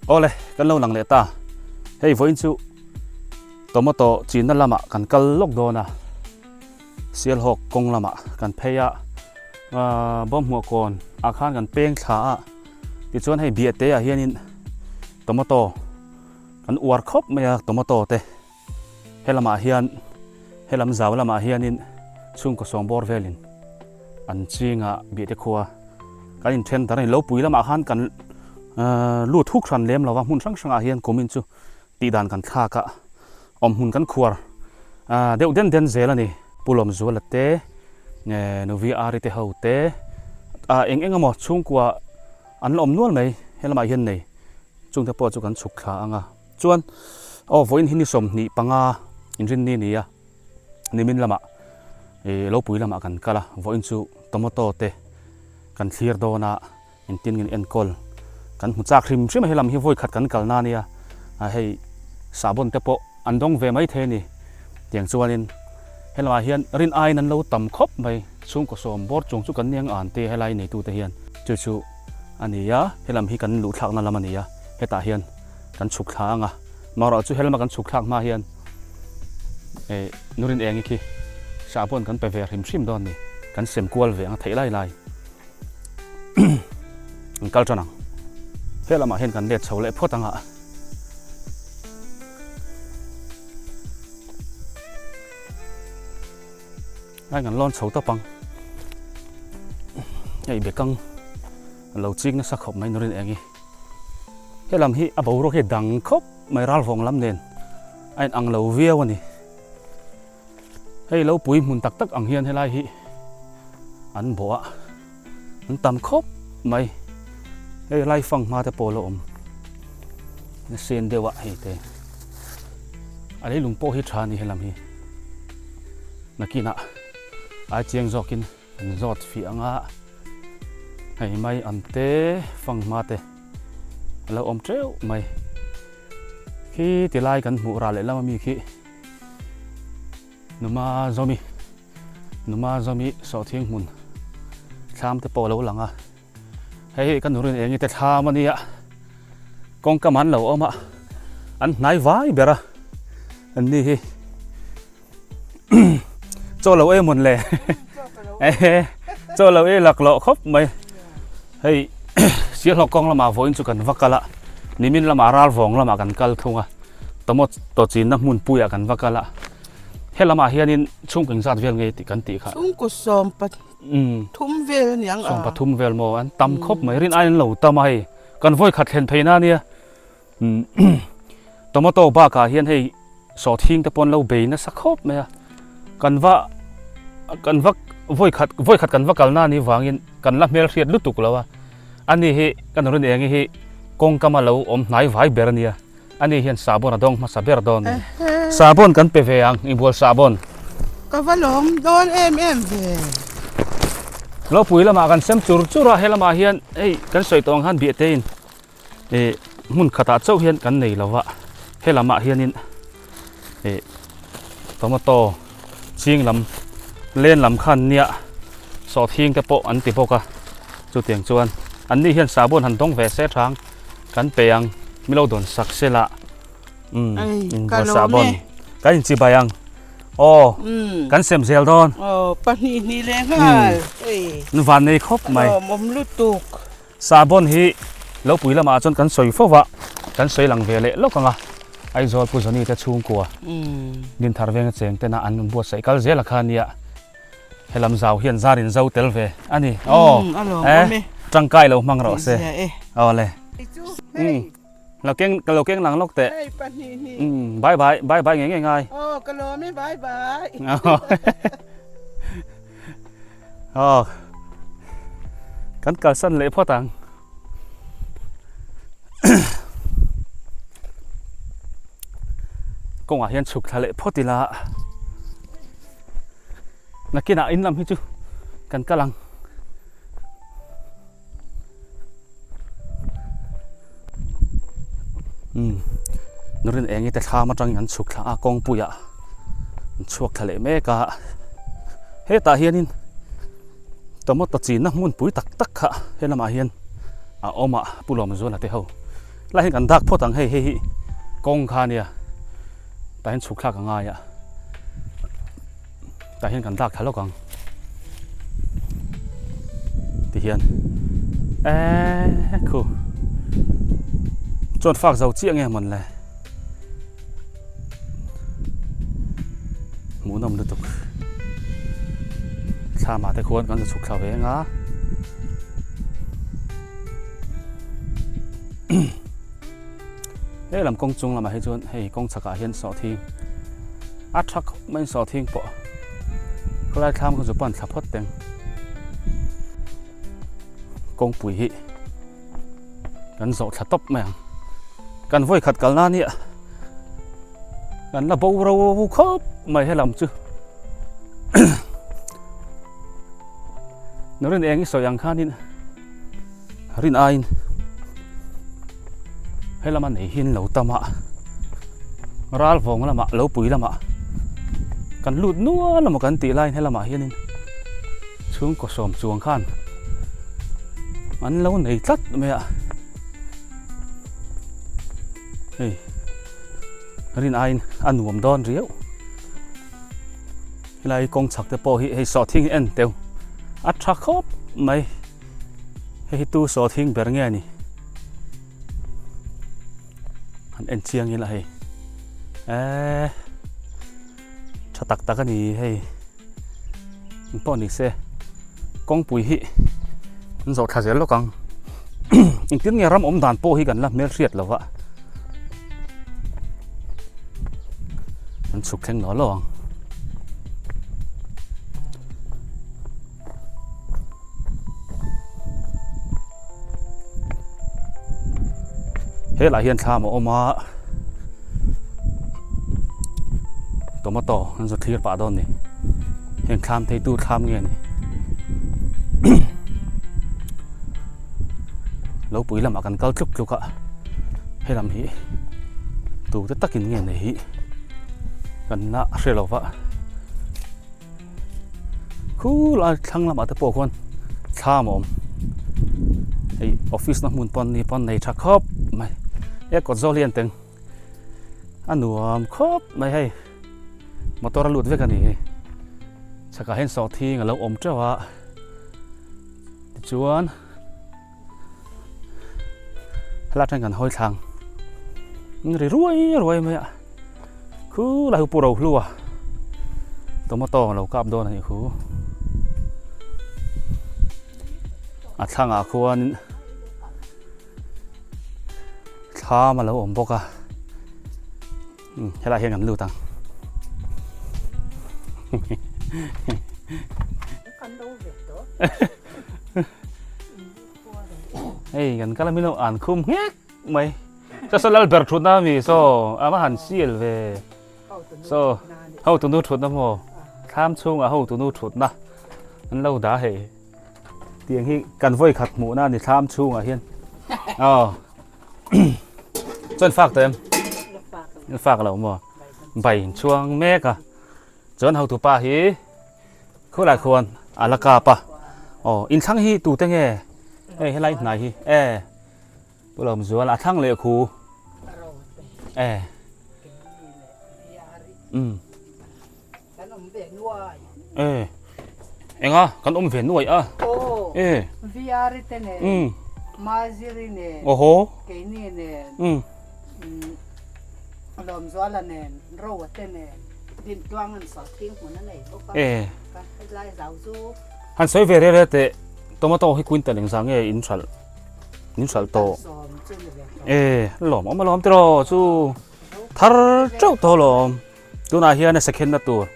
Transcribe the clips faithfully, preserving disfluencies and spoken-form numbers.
Awle, kan lo lang le ta. Hei, vawiin chu tomato chinna lama kan kal lawk dawn a. Sielhawk kawng lama kan phei a. A, Bawmhmuah kawn a khan kan peng thla a. Tichuan hei Biate a hianin tomato kan uar khawp mai a, tomato te. He lamah hian, he lam zau lamah hianin chhungkaw sawm bawr velin an ching a, Biate khua. Kan inṭhen tar a ni, Lopui lamah khan kan, eh, lut huk hran lem lo va, hmun hrang hrangah hian kumin chu tih dan kan thlak a, awmhmun kan khuar, ah, deuh den den zel a ni. Pu Lawmzuala te, eh, Nu Viari te ho te, ah, eng eng emaw chhungkua an la awm nual mai, he lamah hian nei. Chungte pawh chu kan chhuk thla ang a. Chuan, aw, vawiin hi ni sawmhnih panga Inrinni ni a, nimin lamah, e, Lopui lamah kan kal a, vawiin chu tomato te kan thlir dawn a, engtin nge ni enkawl kan hmu chak hrim hrim a, he lam hi vawi khat kan kalna a nia, a, hei, sahbawn te pawh an dawng ve mai thei a ni. Tiang chuanin, he lamah hian rin aiin an lo tam khawp mai, chhungkaw sawm bawr chung chu kan ni ang an ti, helai neitute hian. Chu chu a ni a, he lam hi kan luh thlakna lam a ni a, hetah hian kan chhuk thla ang a. Mahse chu he lama kan chhuk thlak hma hian, eh, Nu Rinengi khi sahbawn kan pe ve hrim hrim dawn a ni, kan sem kual ve ang a, theih lai lai. Kan kal ṭan ang. He lamah hian kan let chho leh phawt ang a. Ai, kan lawn chho tawp ang. Hei, bekang lo ching nasa khawp mai Nu Rinengi. He lam hi a boruak hi dang khawp mai, Ralvawng lam nen a inang lo viau a ni. Hei, Lopui hmun tak tak ang hian helai hi an bawh a, an tam khawp mai. Hei, helai fanghma te pawh lo awm nasen deuh a, hei te. A leilung pawh hi ṭha a ni he lam hi. Nakinah ai chiang zawkin an zawt fiah ang a. Hei mai an te, fanghma te a lo awm teuh mai. Khi ti lai kan hmuh rah leh lam a mi khi Numa Zomi, Numa Zomi sawhthing hmun thlam te pawh lo lang a. Hei hi kan Nu Rinengi te thlam a ni a. Kawngkam an lo awm a, an hnai vai ber a, an ni hi. Chaw lo ei mawn le. Chaw lo ei laklawh khawp mai. Hei, Sielhawk kawng lamah vawiin chu kan va kal a. Nimin lamah Ralvawng lamah kan kal thung a. Tomato chinna hmunpuiah kan va kal a. He lamah hianin chhungkaw engzat vel nge tih kan tih kha. Chhungkaw sawm pa-, mm, thum vel a ni ang a. Sawm pathum vel maw, an tam khawp mai. Mm. Rin aiin an lo tam a hei. Kan vawi khat thlen phei na a nia. Umm, tomato bakah hian hei sawhthing te pawh an lo bei nasa khawp mai a. Kan va, kan va, vawi khat, vawi khat kan va kalna a ni vangin kan la hmelhriat lutuk lo a. A ni hi kan Nu Rinengi hi kawngkam a lo awm hnai vai ber a nia. A ni hian sahbawn a dawng hmasa ber dawn a ni. Ehe. Sahbawn kan pe ve ang, i bual sahbawn. Ka va lawm dawn em em ve. Lopui lamah kan sem chur chur a, he lamah hian hei kan sawi tawh ang khan Biate in. E, hmun khatah chauh hian kan nei lo va, he lamah hianin, e, tomato ching lam, len lam khan nia, sawhthing te pawh an ti bawk a. Chutiang chuan an ni hian sahbawn han dawng ve se ṭha ang, kan pe ang, mi lo dawn sak sela. Um, ai, in ka bual lawm sahbawn e. Kan inchibai ang. Aw, mm, kan sem zel dawn. Aw, pahnih hnih leh nghal. Mm. Ei. An vannei khawp mai. Ka lawm awm lutuk. Sahbawn hi Lopui lamah chuan kan sawi fo va, kan sawi lang ve leh lawk ang a. Aizawl Pu Johnny te chhungkua. Mm. Dinthar Veng a cheng tena an buatsaih kal zel a kha nia. He lam zau hian zarin zo tel ve a ni. Mm, aw, a lawm awm e. Ṭangkai lo hmang rawh se. Aw le. Ei chu, mm, hei. Lo keng, ka lo keng lang lawk teh. Hei, pahnih hnih. Mm, bye bye, bye bye ngei ngei ngai. Aw, ka lawm e, bye bye. Aw. Aw. Kan kalsan leh phawt ang. Kawngah hian chhuk thla leh phawt ila. Nakinah in lam hi chu kan kal ang. Hmm. Nu Rinengi te thlam aṭangin an chhuk thla a, kawngpuiah an chhuak thla leh mek a. Hetah hianin tomato chinna hmunpui tak tak kha he lamah hian a awm a, Pu Lawmzuala te ho. Lai hin kan dak phot ang hei, hei hi. Kong kha ni a. Taih hin sukthak a ngai a. Taih hin kan dak tha lo kang. Ti hian. E, khu. Chuan fak zau chiah nge man le. Hmuhnawm lutuk. Thlamah te khuan kan zaw chhuk thla ve ang a. He lam kawng chung lamah hi chuan hei kawng chhakah hian sawhthing a ṭha khawp mai, sawhthing pawh khawlai thlam kha zu pan thla phawt teng. Kawngpui hi kan zawh thla tawp mai ang. Kan vawi khat kalna nia kan la bo ro khawp mai he lam chu. Narin eng i sawi ang khanin rin aiin he lama nei hi an lo tam a, Ralvawng lamah, Lopui lamah kan lut nual lamah kan tih laiin he lamah hianin chhungkaw sawm chuang khan an lo nei tlat mai a. Hei, rin aiin a nuam dawn riau. Helai kawng chhak te pawh hi hei sawhthing en teu a ṭha khawp mai. Hei hi tu sawhthing ber nge ni? Han en chiang ila hei. E, ṭha tak tak a ni hei. Pawh ni se. Kawngpui hi an zawh thla zel lawk ang. Engtin nge ram awm dan pawh hi kan la hmel hriat lo va. An chhuk thleng naw lo ang. Helai hian thlam a awm a. Tomato an zaw thlir pah dawn ni. Heng thlam thei tu thlam nge ni. Lopui lamah kan kal tluk tluk a. He lam hi tu te takin nge nei hi kan la hre lo va. Khu lai thlang lamah te pawh khuan thlam a awm. Hei, office-na hmun pawn ni pawn nei ṭha khawp mai. E kawt zawl hian teng a nuam khawp mai hei. Motor a lut vek a ni hi. Chhakah hian sawhthing a lo awm teuh a. Tichuan, Hla ṭan kan hawi thlang. Ri ruai ruai mai a. Khu lai hu pu ro hlu a. Tomato lo kap dawn a nih khu. A thlangah khuan thlam a lo awm bawk a. Hmm, helai hian kan lut ang. Kan lo ve tawh. Hei, kan kal a min lo an khum nghek mai. Saw, saw lal ber thutna mi saw, ama han siel ve. Saw, hotunu thutna maw. Thlam chhunga hotunu thutna. An lo da hei. Tiang hi kan vawi khat hmuhna a ni thlam chhungah hian. Aw. Chuan fak tawh em? Fak lo maw. Bai chuang mek a. Chuan hotupa hi khulai khuan a la kap a. Aw, in thlang hi tu te nge? E, helai hnai hi. E. Pu Lawmzuala a thlang leh khu. E. Um. Kan awm ve nuai. E. Enga, kan awm ve nuai a. Aw. E. Viari te nen. Um. Maziri nen. Oho. Keini nen. Um. Um. Lawmzuala nen. Roa te nen. Din tuang an sa ting hmun a nei bawk a. E. Kan lai zau chu. Han sawi ve rere te. Tomato hi quintal eng zang nge in hralh. In hralh tawh. Sawm chu ni ve tawh. E, lawm awm a lawm tiraw chu. Thar teuh tawh lawm. Tunah hian a second-na tur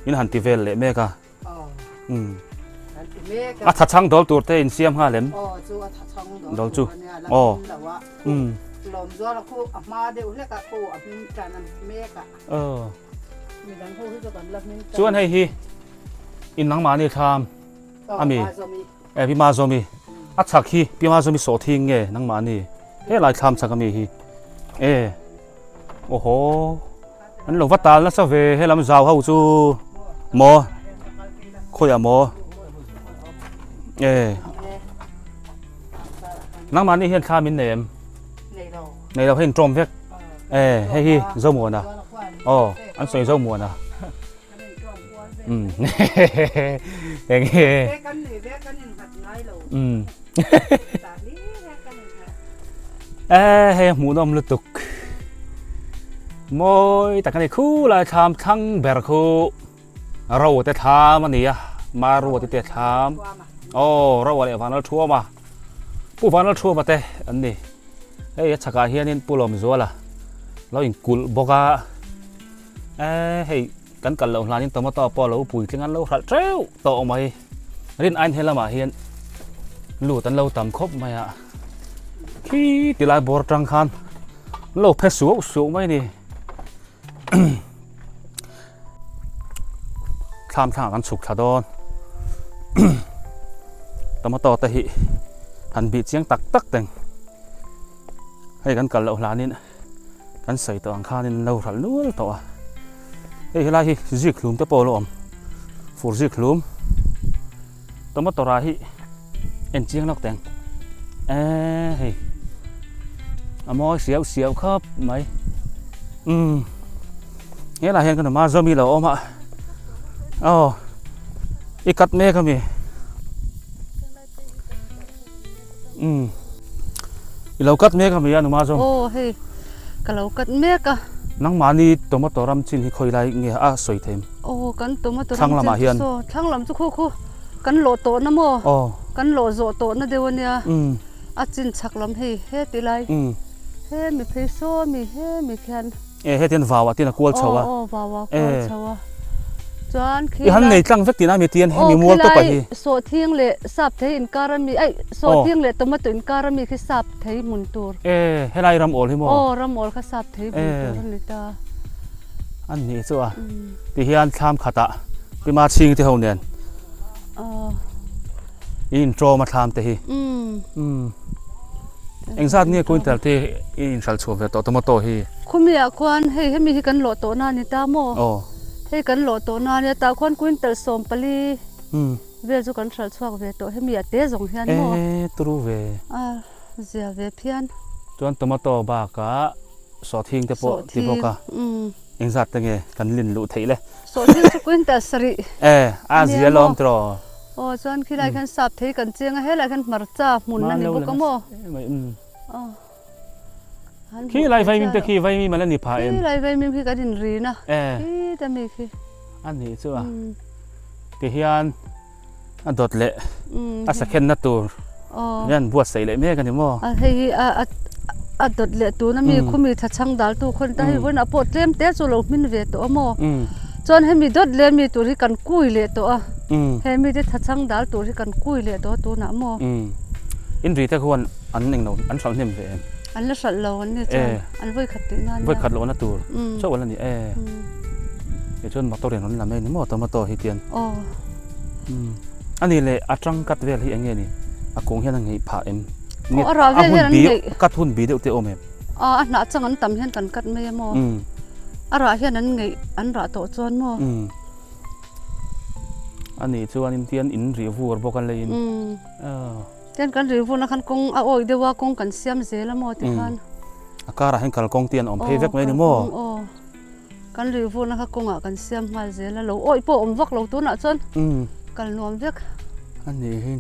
in han ti vel leh mek a. Aw. Um. Han ti mek a. A tha chhang dawl tur te in siam nghal em? Aw, chu a tha chhang dawl tur a nia, la pin lo a. Um. Lawmzuala khu a hma deuh hlek a khu a hming tan a mek a. Aw. Mi dang khu hi chu kan la hming tan. Chuan hei hi. In nangmahni thlam. Aw, a mi. Mazomi. E, Pi Mazomi. A chhak hi, Pi Mazomi sawhthing nge, nangmahni. Helai thlam chhak a mi hi. E. Oho. An lo va tal nasa ve, he lam zau ho chu. Maw. Khawi a maw. E. Nangmahni hian thlam in nei em? Nei lo. Nei lo hei trom vek. E, hei hi, zo muan a. O, an soi zo muan a. Mm. Heng he. Mm. E, hei mu nom lutuk. Moi, ta kan i khu lai tham thang ber khu. Rau te tham a ni a. Ma rau te tham. O, rau le vanal thuam a. Pu vanal thuam a te, an ni. Hei, a chaka hian in Pu Lawmzuala lo inkul bawk a. E, hei, kan kal lo hlan in tomato pawh lo pui tling an lo hralh teuh tawh mai. Rin ain he lamah hian lut an lo tam khawp mai a. Khi ti lai bawr aṭang khan lo phe suau suau mai ni. Thlam thlam kan chhuk thla dawn. Tomato te hi han bih chiang tak tak teng. Hei kan kal loh hlanin kan sawi tawh ang khanin lo hralh nual tawh a. Hei, helai hi zikhlum te pawh lo awm. Fur zikhlum. Tomato ra hi en chiang lawk teng. E, hei. A mawi siau siau khawp mai. Um. Helai hian ka nu ma Zomi lo awm a. Aw. I kat mek a mi. Um. I lo kat mek a mi a nu ma Zom. Aw, hei. Ka lo kat mek a. Nangmahni tomato ram chin hi khawi lai nge a sawi thei em? Aw, kan tomato ram chin chu saw, thlang lamah hian. Thlang lam chu khu khu. Kan lawh tawhna maw? Aw. Kan lawh zawh tawhna deuh a nia. Um. A chin chhak lam hei, heti lai. Um. Hemi phei saw mi, hemi khian. E, hetian vau a tin a kual chho a. Aw, aw, vau a kual chho a. Chuan khi lai. I han nei tlang vek tina mi tian hemi mual tawp a hi. Sawhthing leh sap thei inkar a mi, ai, sawhthing leh tomato inkar a mi khi sap thei hmun tur. E, helai ram awl hi maw? Aw, ram awl kha sap thei hmun tur a ni ta. An ni chu a. Um. Ti hian thlam khat a, Pi Machhing te ho nen. Aw. I intawm a thlam te hi. Um. Um. Engzat nge quintal te i inhralh chhuah ve tawh tomato hi? Khumi ah khuan hei, hemi hi kan lawh tawhna a ni ta maw? Aw. Hei kan lawh tawhna a ni a, tah khuan quintal sawm pali vel chu kan hralh chhuak ve tawh, hemi a te zawng hian maw? E, turu ve. A, zia ve phian. Chuan tomato bakah sawhthing te pawh ti bawk a. Sawhthing, um. Engzat te nge kan lin luh theih le. Sawhthing chu quintal sarih. E, a zia lawm tiraw. Aw, chuan khilai khan sap thei kan chiang a, helai khan hmarcha hmun a ni bawk a maw? Aw. Khilai vaimim te khi vaimim a la ni pha em? Khilai vaimim khi kan inrin a. E. Khi te mi khi. A ni chu a. Um. Ti hian a dawt leh, um, a sakhenna tur hian buatsaih leh mek a ni maw? A, hei hi a, a, a dawt leh tuna mi khumi thachhang daltu khawn ta hi, vawiin a pawh tlem te chu lo hmin ve tawh a maw? Um. Chuan hemi dawt leh mi tur hi kan kui leh tawh a. Um. Hemi te thachhang dal tur hi kan kui leh tawh a tunah maw? Um. Inri te khuan an englo, an hralh hnem ve em? An la hralh lo an ni chuan, an vawi khat tihna a nia. Vawi khat lohna tur. Um. Chauh a la ni e. Um. Kei chuan motor in rawn la mai ni maw, tomato hi tian. Aw. Um. A ni leh, a ṭang kat vel hi eng nge ni? A kung hian a ngeih phah em? Aw, a rah vel hian an ngeih. Kat hun bi deuh te awm em? A, a hnah chang an tam hian kan kat mai a maw? Um. A rah hian an ngeih, an rah tawh chuan maw? Um. A ni chuan in tian in rih vur bawk a leiin. Um. Aw. Tian kan rih vurna khan kawng a awih deuh a, kawng kan siam zel a maw ti khan. Um. A karah hian kalkawng te an awm phei vek mai ni maw? Aw, kalkawng, aw. Kan rih vurna kha kawngah kan siam nghal zel a, lo awih pawh awm vak lo tunah chuan kal nuam vek. A ni hin.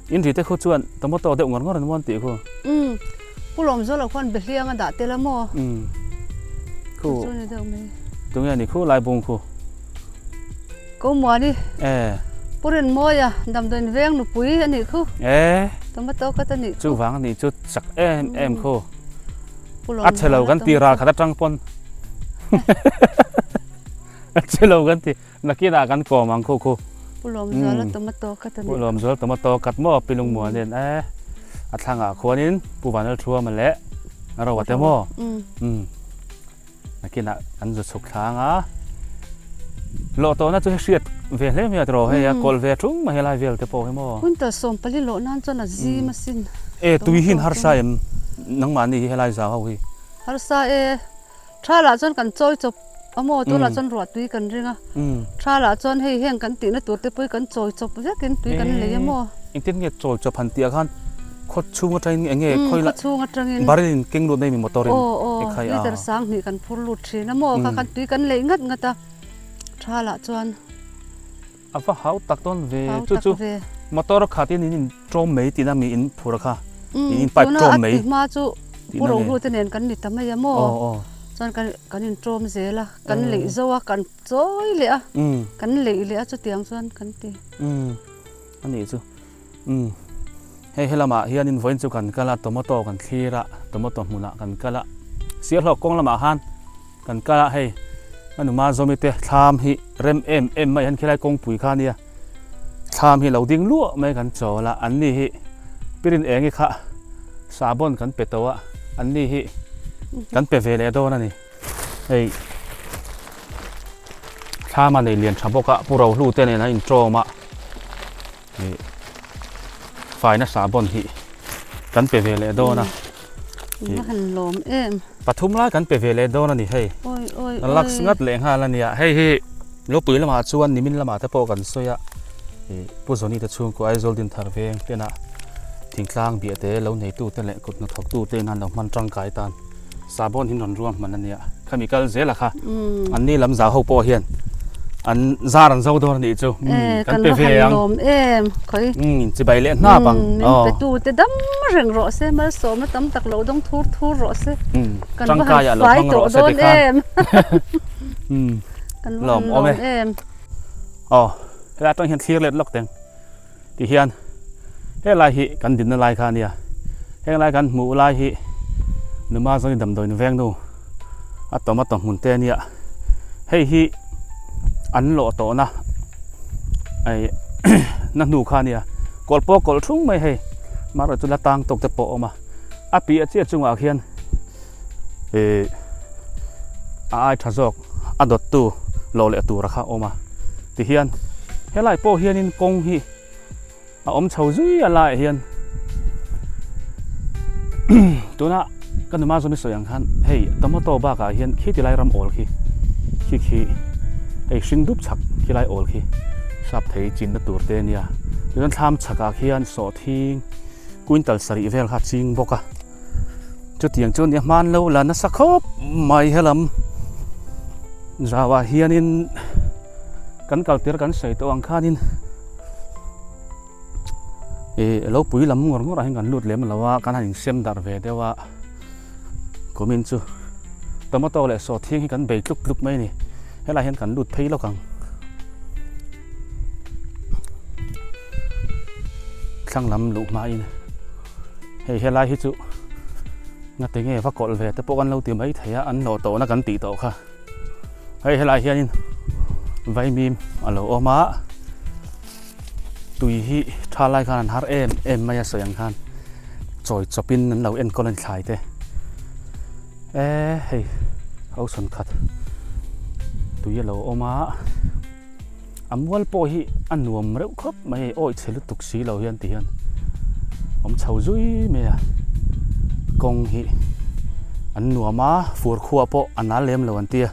In rih te khu chuan tomato deuh ngawr ngawr an maw an tih khu. Um. Pu Lawmzuala khuan behliang a dah tel a maw? Um. Khu. Chu ni deuh mai. Tunge a ni khu Laibung khu. Ko Muani. E. Pu Rinmawia, Damdawiin veng nupui a nih khu. E. Tomato kat a nih khu. Chuvang a nih chu chak em em khu. Pu Lawmzuala. A chhe lo kan ti ral khat aṭang pawn. A chhe lo kan ti. Nakinah kan kawm ang khu khu. Pu Lawmzuala tomato kat a nih. Pu Lawmzuala tomato kat maw, Pi Lungmuanin. E. A thlangah khuanin Pu Vanlalthuama leh Rauate maw? Um. Um. Nakinah kan zu chhuk thla ang a. Lawh tawhna chu hriat ve hle miah tiraw hei a, kawl ve thung mai helai vel te pawh hi maw? Quintal sawm pali lawh nan chuan a zim a sin. E, tui hin harsa em nangmahni hi helai zau ho hi? Harsa e, ṭha lah chuan kan chawi chawp a maw, tunah chuan ruah tui kan ring a. Ṭha lah chuan hei heng kan tihna tur te pawh hi kan chawi chawp vekin tui kan lei a maw? Engtin nge chawi chawp han tih a khan Khaw chhung atrangin eng e, mm, khaw la, khaw chhung atrangin. Barrel-in keng lut nei mi motor-in. Aw, aw, e khai a. Liter sang hnih kan phur lut ṭhin a maw, kha, mm, khan tui kan leih ngat ngat a. Ṭha lah chuan. A va hau tak dawn ve. Hau chu tak chu ve. Motor khatin in, in ṭawm mai tihna mi in phur a kha. Mm, in, in pipe ṭawm mai. Tuna a ti hma chu pu ro hlu te nen kan ni ta mai a maw. Aw, aw. Chuan kan, kan in ṭawm zel a, kan, mm, leih zo a, kan chawi leh a. Mm. Kan leih leh a, chutiang chuan kan ti. Mm. A ni chu. Um, hei, he lamah hianin vawiin chu kan kal a, tomato kan thlir a, tomato hmunah kan kal a. Sialhlawk kawng lamah khan kan kal a, hei, a numa Zawmi te thlam hi rem em em mai, han khilai kawngpui kha nia. Thlam hi lo ding luah mai kan chawl a, an ni hi Pirinengi kha sabon kan pe tawh a, an ni hi kan pe ve leh dawn a ni. Hei, thlam a nei lian ṭha bawk a, pu ro hlu te nena in ṭawm a. Hei, faina sabon hi kan pe ve leh dawn a. Mm. Hei. Ka han lawm em. Pathum lai kan pe ve leh dawn a ni hei. Oi, oi, oi. Lak ngat leh nghal a nia. Hei hi, Lopui lamah chuan nimin lamah te pawh kan sawi a. Hei, Pu Zawni te chhungkua Aizawl Dinthar Veng tena thingtlang biahte lo neitute leh kut hnathawktute nan lo hman ṭangkai tan. Sabon hi rawn ruang hman a nia. Khami kal zel a kha. Mm. An ni lam zau ho pawh hian an zar an zo dawn a nih chu. Mm, eh, kan pe ve ang. Lawm em, khawi. Mm, chibai leh hnap ang. Mm, min petute dam reng rawh se, malsawmna tam tak lo dawng thur thur rawh se. Mm, kan va han fai tawh dawn em. Mm, kan va han lawm em. Aw, helai aṭang hian thlir let lawk teng. Ti hian, helai hi kan dinna lai kha a nia. Helai kan hmuh lai hi, numa Zawni Damdawiin Vengnu a tomato hmun te a nia. Hei hi an lawh tawhna, ai, na hnu kha a nia. Kawl pawh kawl thung mai hei. Mahse chu la tang tawk te pawh a awm a. A piah chiah chungah khian, e, a ai ṭha zawk, a dawttu lawh leh tur a kha awm a. Ti hian, helai pawh hianin kawng hi a awm chho zui a, laiah hian. Tuna ka numa Zawmi sawi ang khan, hei, tomato bakah hian khi tilai ram awl khi, khi khi, hei, hring dup chhak khi lai awl khi, sap thei chinna tur te a nia. Tichuan thlam chhakah khian sawhthing quintal sarih vel kha ching bawk a. Chutiang chuan nia hman lo la nasa khawp mai helam. Zauah hianin kan kal tir kan sawi tawh ang khanin, e, Lopui lam ngawr ngawrah hian kan lut lem lo a, kan han insem darh ve deuh a. Kumin chu tomato leh sawhthing hi kan bei tluk tluk mai a ni. Helai hian kan lut phei lawk ang. Thlang lam luh hmain. Hei, helai hi chu, ngati nge va kawlh ve te pawh kan lo ti mai thei a, an lawh tawhna kan tih tawh kha. Hei, helai hianin vaimim a lo awm a, tui hi ṭha lai khan an har em em mai a, sawi ang khan chawi chawpin an lo enkawl a ni thlai te. E, hei, hausawn khat tui a lo awm a. A mual pawh hi a nuam reuh khawp mai, awih chhe lutuk si lo hian ti hian awm chho zui mai a. Kawng hi an nuam a, fur khuah pawh a nal lem lo an tia,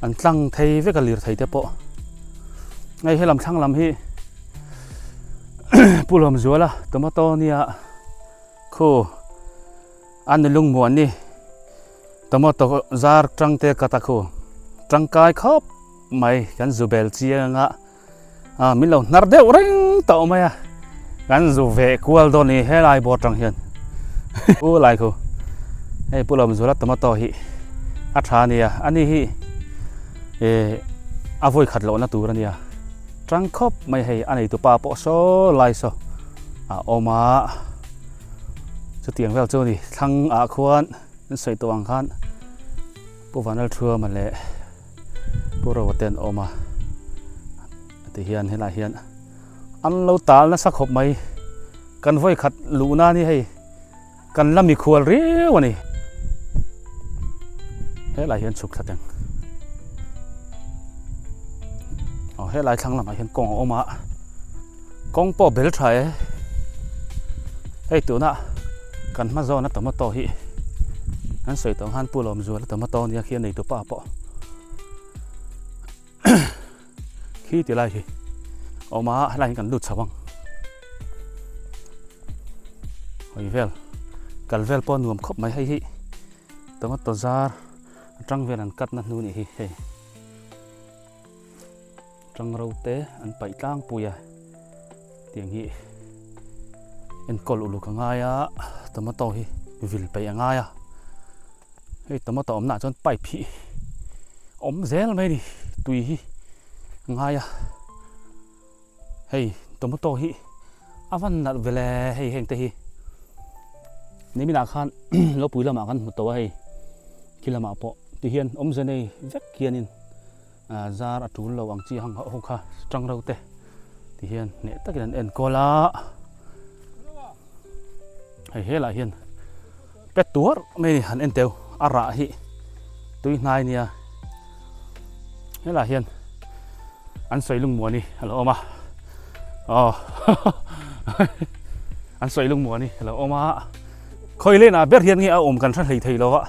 an tlang thei vek a, lirthei te pawh. Hei, helam thlang lam hi Pu Lawmzuala tomato nia khu, a nu Lungmuani tomato zar ṭang te kata khu, ṭangkai khawp mai, kan zu bel chiang a, a, min lo hnar deuh reng tawh mai a, kan zu veh kual dawn a ni helai bawr aṭang hian. Pu lai khu, hei, Pu Lawmzuala tomato hi a ṭha a nia, ani hi, e, a vawi khat lohna tur a nia, ṭang khawp mai, hei, a neitu pa pawh saw lai saw a awm a. Chutiang vel chu a ni, thlang ah khuan, kan sawi tawh ang khan Pu Vanlalthuama leh Pu Rova te an awm a. Ti hian, helai hian an lo tal nasa khawp mai. Kan vawi khat luhna a ni hei, kan la mikhual riau a ni. Helai hian chhuk thla teng. Aw, helai thlang lamah hian kawng a awm a. Kawng pawh bel ṭha e. Hei, tuna kan hma zawna tomato hi, kan sawi tawh ang khan Pu Lawmzuala tomato nia khi a neitu pa pawh khi ti lai hi awm a, helai hi kan lut chho ang. Hoi vel. Kal vel pau nuam khop mai hei hi. Tomato zar. Trang vel an katna hnu ni hi hei. Trang rote an paitlang pui a. Tiang hi. Enkol uluk a ngai a. Tomato hi. Vil pei a ngai a. Hei, tomato omna chun pipe hi. Om zel mai ni, tui hi. Ngai a. Hei, tomato hi. A van nat vele hei heng te hi. Ni mi na khan, lo pui lama kan hmu to a hei. Khi lama pau. Ti hian, om zel nei vek hian in. A, zar a tul lo ang chi hang ho kha, trang rote. Ti hian, neh takin an enkol a. Hei, helah hian. Pe tuar mai ni han en teu, a rah hi. Tui hnai nia. Helah hian. An sawi lungmuan ni, a lo awm a. Aw. An sawi lungmuan ni, a lo awm a. Khawi lena ber hian nge a awm kan hre hlei thei lo a.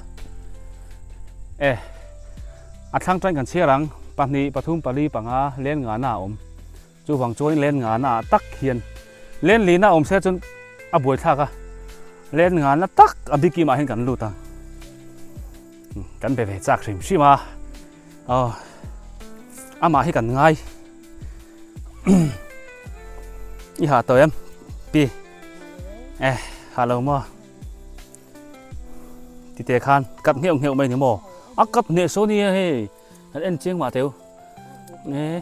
E. A thlang ṭan kan chhiar ang, pahnih, pathum, pali, panga, len ngana a awm. Chuvang chuan len ngana tak hian, len lina a awm se chun a buaithlak a. Len ngana tak a bikim ah hian kan lut a. Kan be ve chak hrim hrim a. Aw. Amah hi kan ngai. I hah tawh em? Pi. Eh, hah lo maw? Tite khan, kat ngheuh ngheuh mai ni maw? A kat hneh saw nia hei. Kan en chiang mah teu. Eh.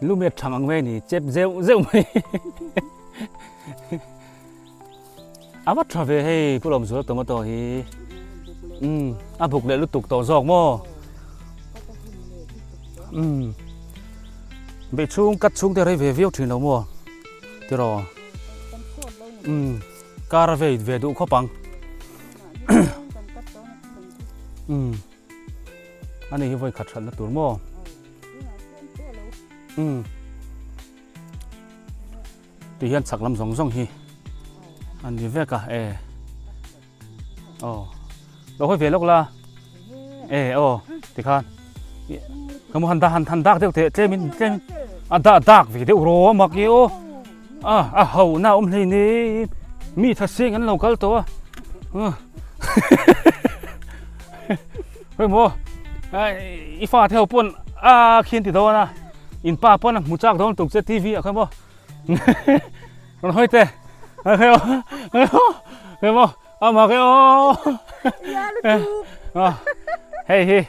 Lu met thang ang mai ni, chep zeuh zeuh mai. A va ṭha ve hei, Pu Lawmzuala tomato hi. Um, a buk leh lutuk tawh zawk maw? Um. Beih chhung, kat chhung te rei ve viau ṭhin lo maw? Tiraw. Um. Kar a vei ve duh khawp ang. Um. A ni hi vawi khat ṭhatna tur maw? Um. Ti hian chhak lam zawng zawng hi. A ni vek a, e. Aw. Lo hawi ve lawk la. E, aw. Ti khan. Ka mu han da, han, han dak deuh teh, tlemin, tlemin. A da, dak ve deuh rawh, a mak e aw. A, a hau na awm hlei ni. Mi tha seng an lo kal tawh a. A. Khawi maw. A, i fate ho pawn a khian ti dawn a. In pa pawn a hmu chak dawn tuk che T V ah khawi maw. Rawn hawi te. A, khawi maw. Khawi maw. Khawi maw. A mak e aw. Ia, lutuk. A. Hei hi.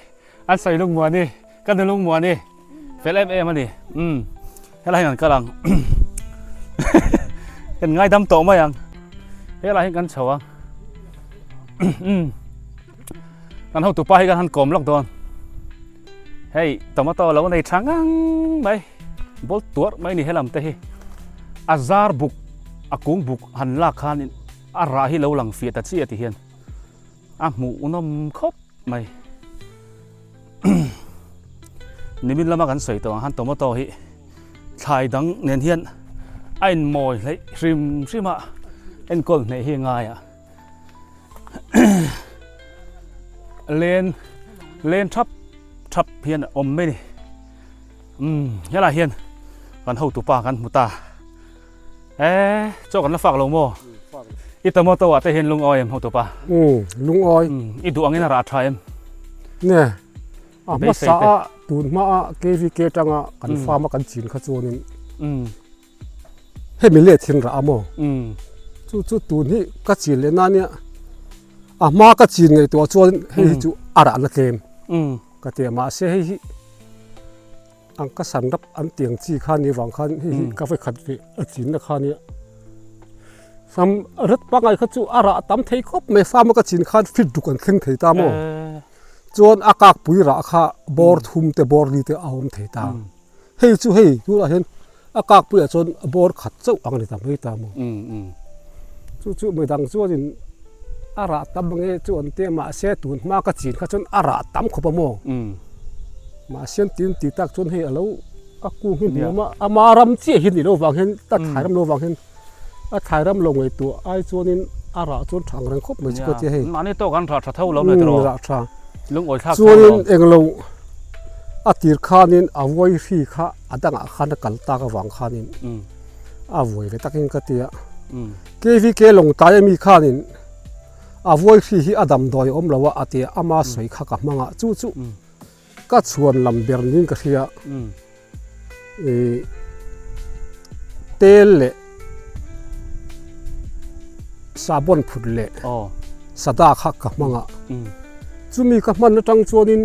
An sawi lungmuan ni, ka nu lungmuan ni. Fel em em a ni. Um. Helai hian kan kal ang. Kan ngaidam tawh mai ang. Helai hian kan chho ang. Um. Kan hotupa hi kan han kawm lawk dawn. Hei, tomato lo nei ṭha ngang mai. Bawl tuar mai ni he lam te hi. A zar buk, a kung buk han lak khan in a rah hi lo lang fiah ta chiah ti hian. A hmuh unawm khawp mai. Nimin lama kan sawi tawh ang han tomato hi thlai dang nen hian a inmawi hlei hrim hrim a, enkawl hneh hi ngai a. Len, len thap thap hian a awm mai ni. Um, helai hian kan hotupa kan hmu ta. E, chaw kan la fak lo maw? Fak lo. I tomato ah te hian lungawi em hotupa? Um, lungawi. Um, i duh angin a rah ṭha em? Nge. A hmasa a, tun hma a, K V K aṭanga kan farm a kan chin kha chuanin. Um. Hemi le thin rah a maw? Um. Chu, chu tun hi ka chin leh nan nia. A hma ka chin ngaihtuah chuan hei hi chu a rahna tlem. Um. Ka ti a, mahse hei hi. Ang ka san rap an tiang chi khan ni vang khan, hei hi, ka vawi khat ve a chinna khan nia. Sam rat pangai kha chu a rah tam thei khawp mai, farm a ka chin khan fit ruk an thleng thei ta maw? Eh. Chuan a kakpui rah kha bawr thum te, bawr li te a awm thei ta. Mm. Hei chu hei, tunah hian a kakpui ah chuan bawr khat chauh ang ni ta mai ta maw? Mm, mm. Chu chu midang chuanin a rah tam ange chu an ti a, mahse tun hma ka chin kha chuan a rah tam khawp a maw? Mm. Mahse an ti, an tih tak chuan hei a lo, a kung hi hmu ma, ama ram chiah hi ni lo vang hian, a thlai ram lo vang hian, a thlai ram lo ngaihtuah ai chuanin a rah chuan ṭha ang reng khawp mai chu ka ti hei. Mahni tawk an rah ṭha tho lo mai tawh. Rah ṭha. Lungawi thlak tho lo. Chuanin englo a tir khanin a vuai hri kha a dangah khan a kal tak avang khanin a vuai ve takin ka ti a. Mm. K V K Longtai a mi khanin, a vuai hri hi a damdoi om lo a, a tia a ma soi kha ka manga chu chu. Mm. Ka chuan lam ber nin ka hria. Mm. E, tel le, sabon phut le, oh, sada kha ka manga. Mm. Chu mi ka hman na tang chuanin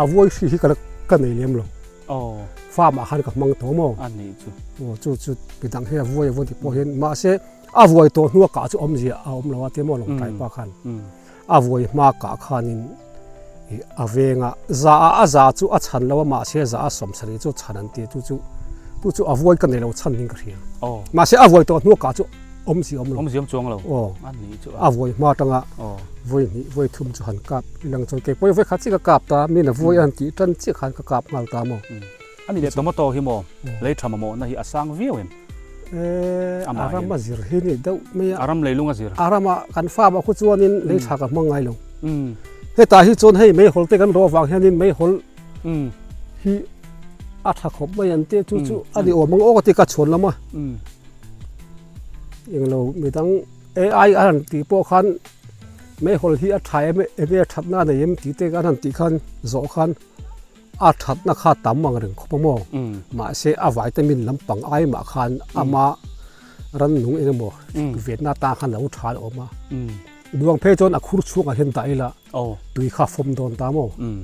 a vuai hri hi ka la, ka nei lem lo. Oh. Farm-ah khan ka hmang tawh maw. A ni chu. Oh, chu, chu, midang hi a vuai, a vuai ti pawh hian. Mm. Mahse, a vuai tawh hnua kah chu awmzia a awm lo a, tia maw Longtai pa khan. Mm. A vuai hma kah khanin, i, a veng a, za a, a za chu a chhan lo a, mahse za a sawmsarih chu chhan an ti, chu chu, chu chu a vuai ka nei lo chhan ding ka hria. Oh. Mahse a vuai tawh hnua kah chu awmzia awm lo. Awmzia awm chuang lo. Oh. A ni chu a. A vuai hma tang a, oh, vuai hnih, vuai thum chu han kap, i lang chawi kei pawh vuai khat chiah ka kap ta, min a vuai a han tih tan chiah khan ka kap nghal ta maw. Mm. A ni leh tomato hi maw, oh, lei ṭha mamawhna hi a sang viau em? E, a ram a zir hi ni deuh mai a. A ram leilung a zir. A ram a kan farm-ah khu chuanin lei ṭha ka hmang ngai lo. Mm. Hetah hi chuan hei meihawl te kan rawh vang hianin meihawl hi a ṭha khawp mai an ti chu chu a ni awm ang aw ka ti ka chhuan lam a. Mm. Englo midang A I a han tih pawh khan meihawl hi a ṭha em, eng nge ṭhatna a nei em tih te kan han tih khan zawh khan a ṭhatna kha tam ang reng khawp a maw. Mm. Mahse a vitamin lampang ai mah khan ama ran nung eng emaw, mm, vetna atan khan lo ṭha a awm a. Mm. Duang phei chuan a khur chhungah hian dah ila, oh, tui kha fawm dawn ta maw. Mm.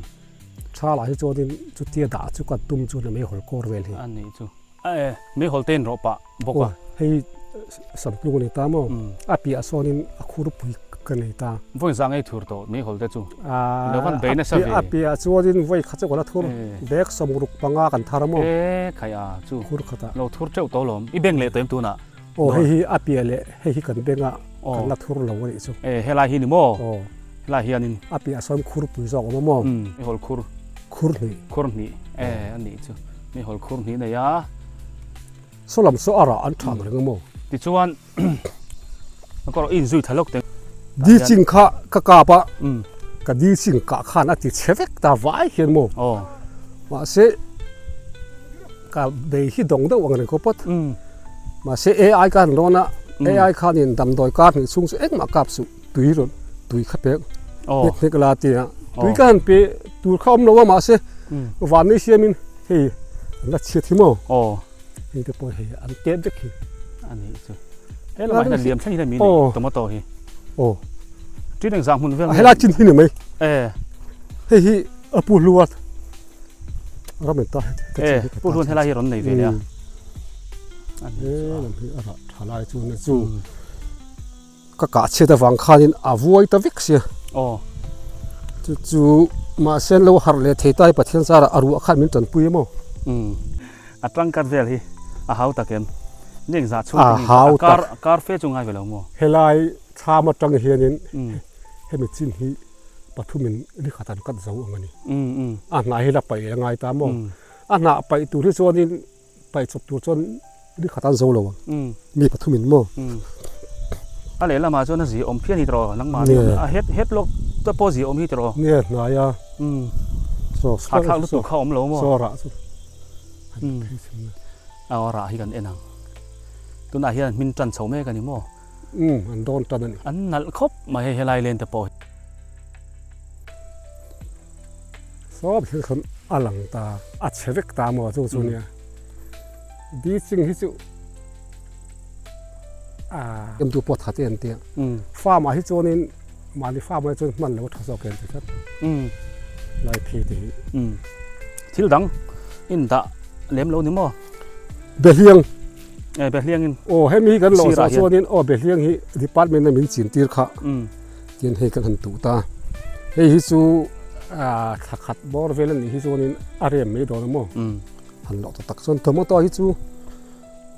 Ṭha lah hi chuanin chutia dah chu ka tum chu a meihawl kawr vel hi. A ni chu. A, e, meihawl te in rawh pah bawk a. Oh, hei, eh, samtlung a ni ta maw? Mm. A piahah sawnin a khurpui ka nei ta. Vawiin zah ngei thur tawh meihawl te chu. Ah, lo kan bei nasa ve. A piahah chuanin vawi khat chu ka la thur. Eh. Bag sawmruk panga kan thar a maw? Eh, khai a chu. Khur khatah. Lo thur teuh tawh lawm. I beng leh tawh em tunah? Oh, hei hi a piah leh, hei hi kan beng a, oh, kan la thur lo a nih chu. Eh, helai hi ni maw? Oh. Helai hianin. A piahah sawn khurpui zawk a awm a maw? Mm, meihawl khur. Khur hnih. Khur hnih. Eh, a nih chu. Meihawl khur hnih nei a. Saw lam saw a rah an ṭha ang reng a maw? Tichuan, a kawr in zui tha lawk teng. Diching kha ka kap a. Mm. Ka diching kah khan a ti chhe vek ta vai hian maw? Oh. Mahse, ka bei hi dawng deuh ang reng khawp a. Mm. Mahse, A I ka han dawn a, mm, A I khanin damdawi kar hnih chhung chu engmah kap suh, tui rawn, tui kha pek, oh, hnek hnek la tia. Tui, oh, ka han pe tur kha awm lo a, mahse, mm, van nei siamin hei, an la chhiat hi maw? Oh. Hei te pawh hei, an tet vek hi. A ni chu. He lamah hian a liam thleng hi a mi ni, oh, tomato hi. Oh. Ṭin engzah hmun vel nge? Helai ṭin hi ni mai. Eh. Hei hi, a pu hluat. Ram en ta, he, he, eh, pu hluan helai hi rawn nei ve nia. Mm. A ni chu a. Eh, lam hi a rah ṭha lai chu na chu. Mm. Ka kah chhiat avang khanin a vuai ta vek sia. Aw. Chu chu, mahse, an lo harh leh thei ta hi, Pathian zara a ruah khan min ṭanpui a maw. Mm. A ṭangkat vel hi a hau tak em? Ni engzah chhung a hau tak. A kar, a kar fe chu ngai ve lo maw. Helai thlam aṭang hianin, mm, hemi chin hi pathumin ni khat an kat zo ang a ni. Mm, mm. A hna hi la paih a ngai ta maw. Mm. A hna paih tur hi chuanin, paih chawp tur chuan ni khat an zo lo ang. Mm. Mi pathumin maw. Mm. A lehlamah chuan a zia awm phian hi tiraw, nangmah ni. Nia. A het, het lawk te pawh zia awm hi tiraw. Nia, hnai a. Mm. Saw, a thlak lutuk kha awm lo maw. Saw rah chu. Mm. A rah hi kan en ang. Tunah hian min ṭan chho mek a ni maw. Mm, an dawn ṭan a ni. An nalh khawp mai hei, helai len te pawh. Sawp hi khan a lang ta, a chhe vek ta maw chu chu nia. Mm. Diching hi chu, a, em tu pawh that en tia. Mm. Farm-ah hi chuanin, mahni farm-ah hi chuan hman lo ṭha zawk en ti khat. Mm. Lai phi ti hi. Mm. Thil dang in dah lem lo ni maw? Behliang. Eh, behliangin. Aw, hemi hi kan lawh zawh chuanin, aw, behliang hi department-a min chin tir kha. Mm. Tian hei kan han tuh ta. Hei hi chu, a, thla khat bawr vel a nih hi chuanin a rem mai dawn a maw. Mm. Han lawh ta tak chuan tomato hi chu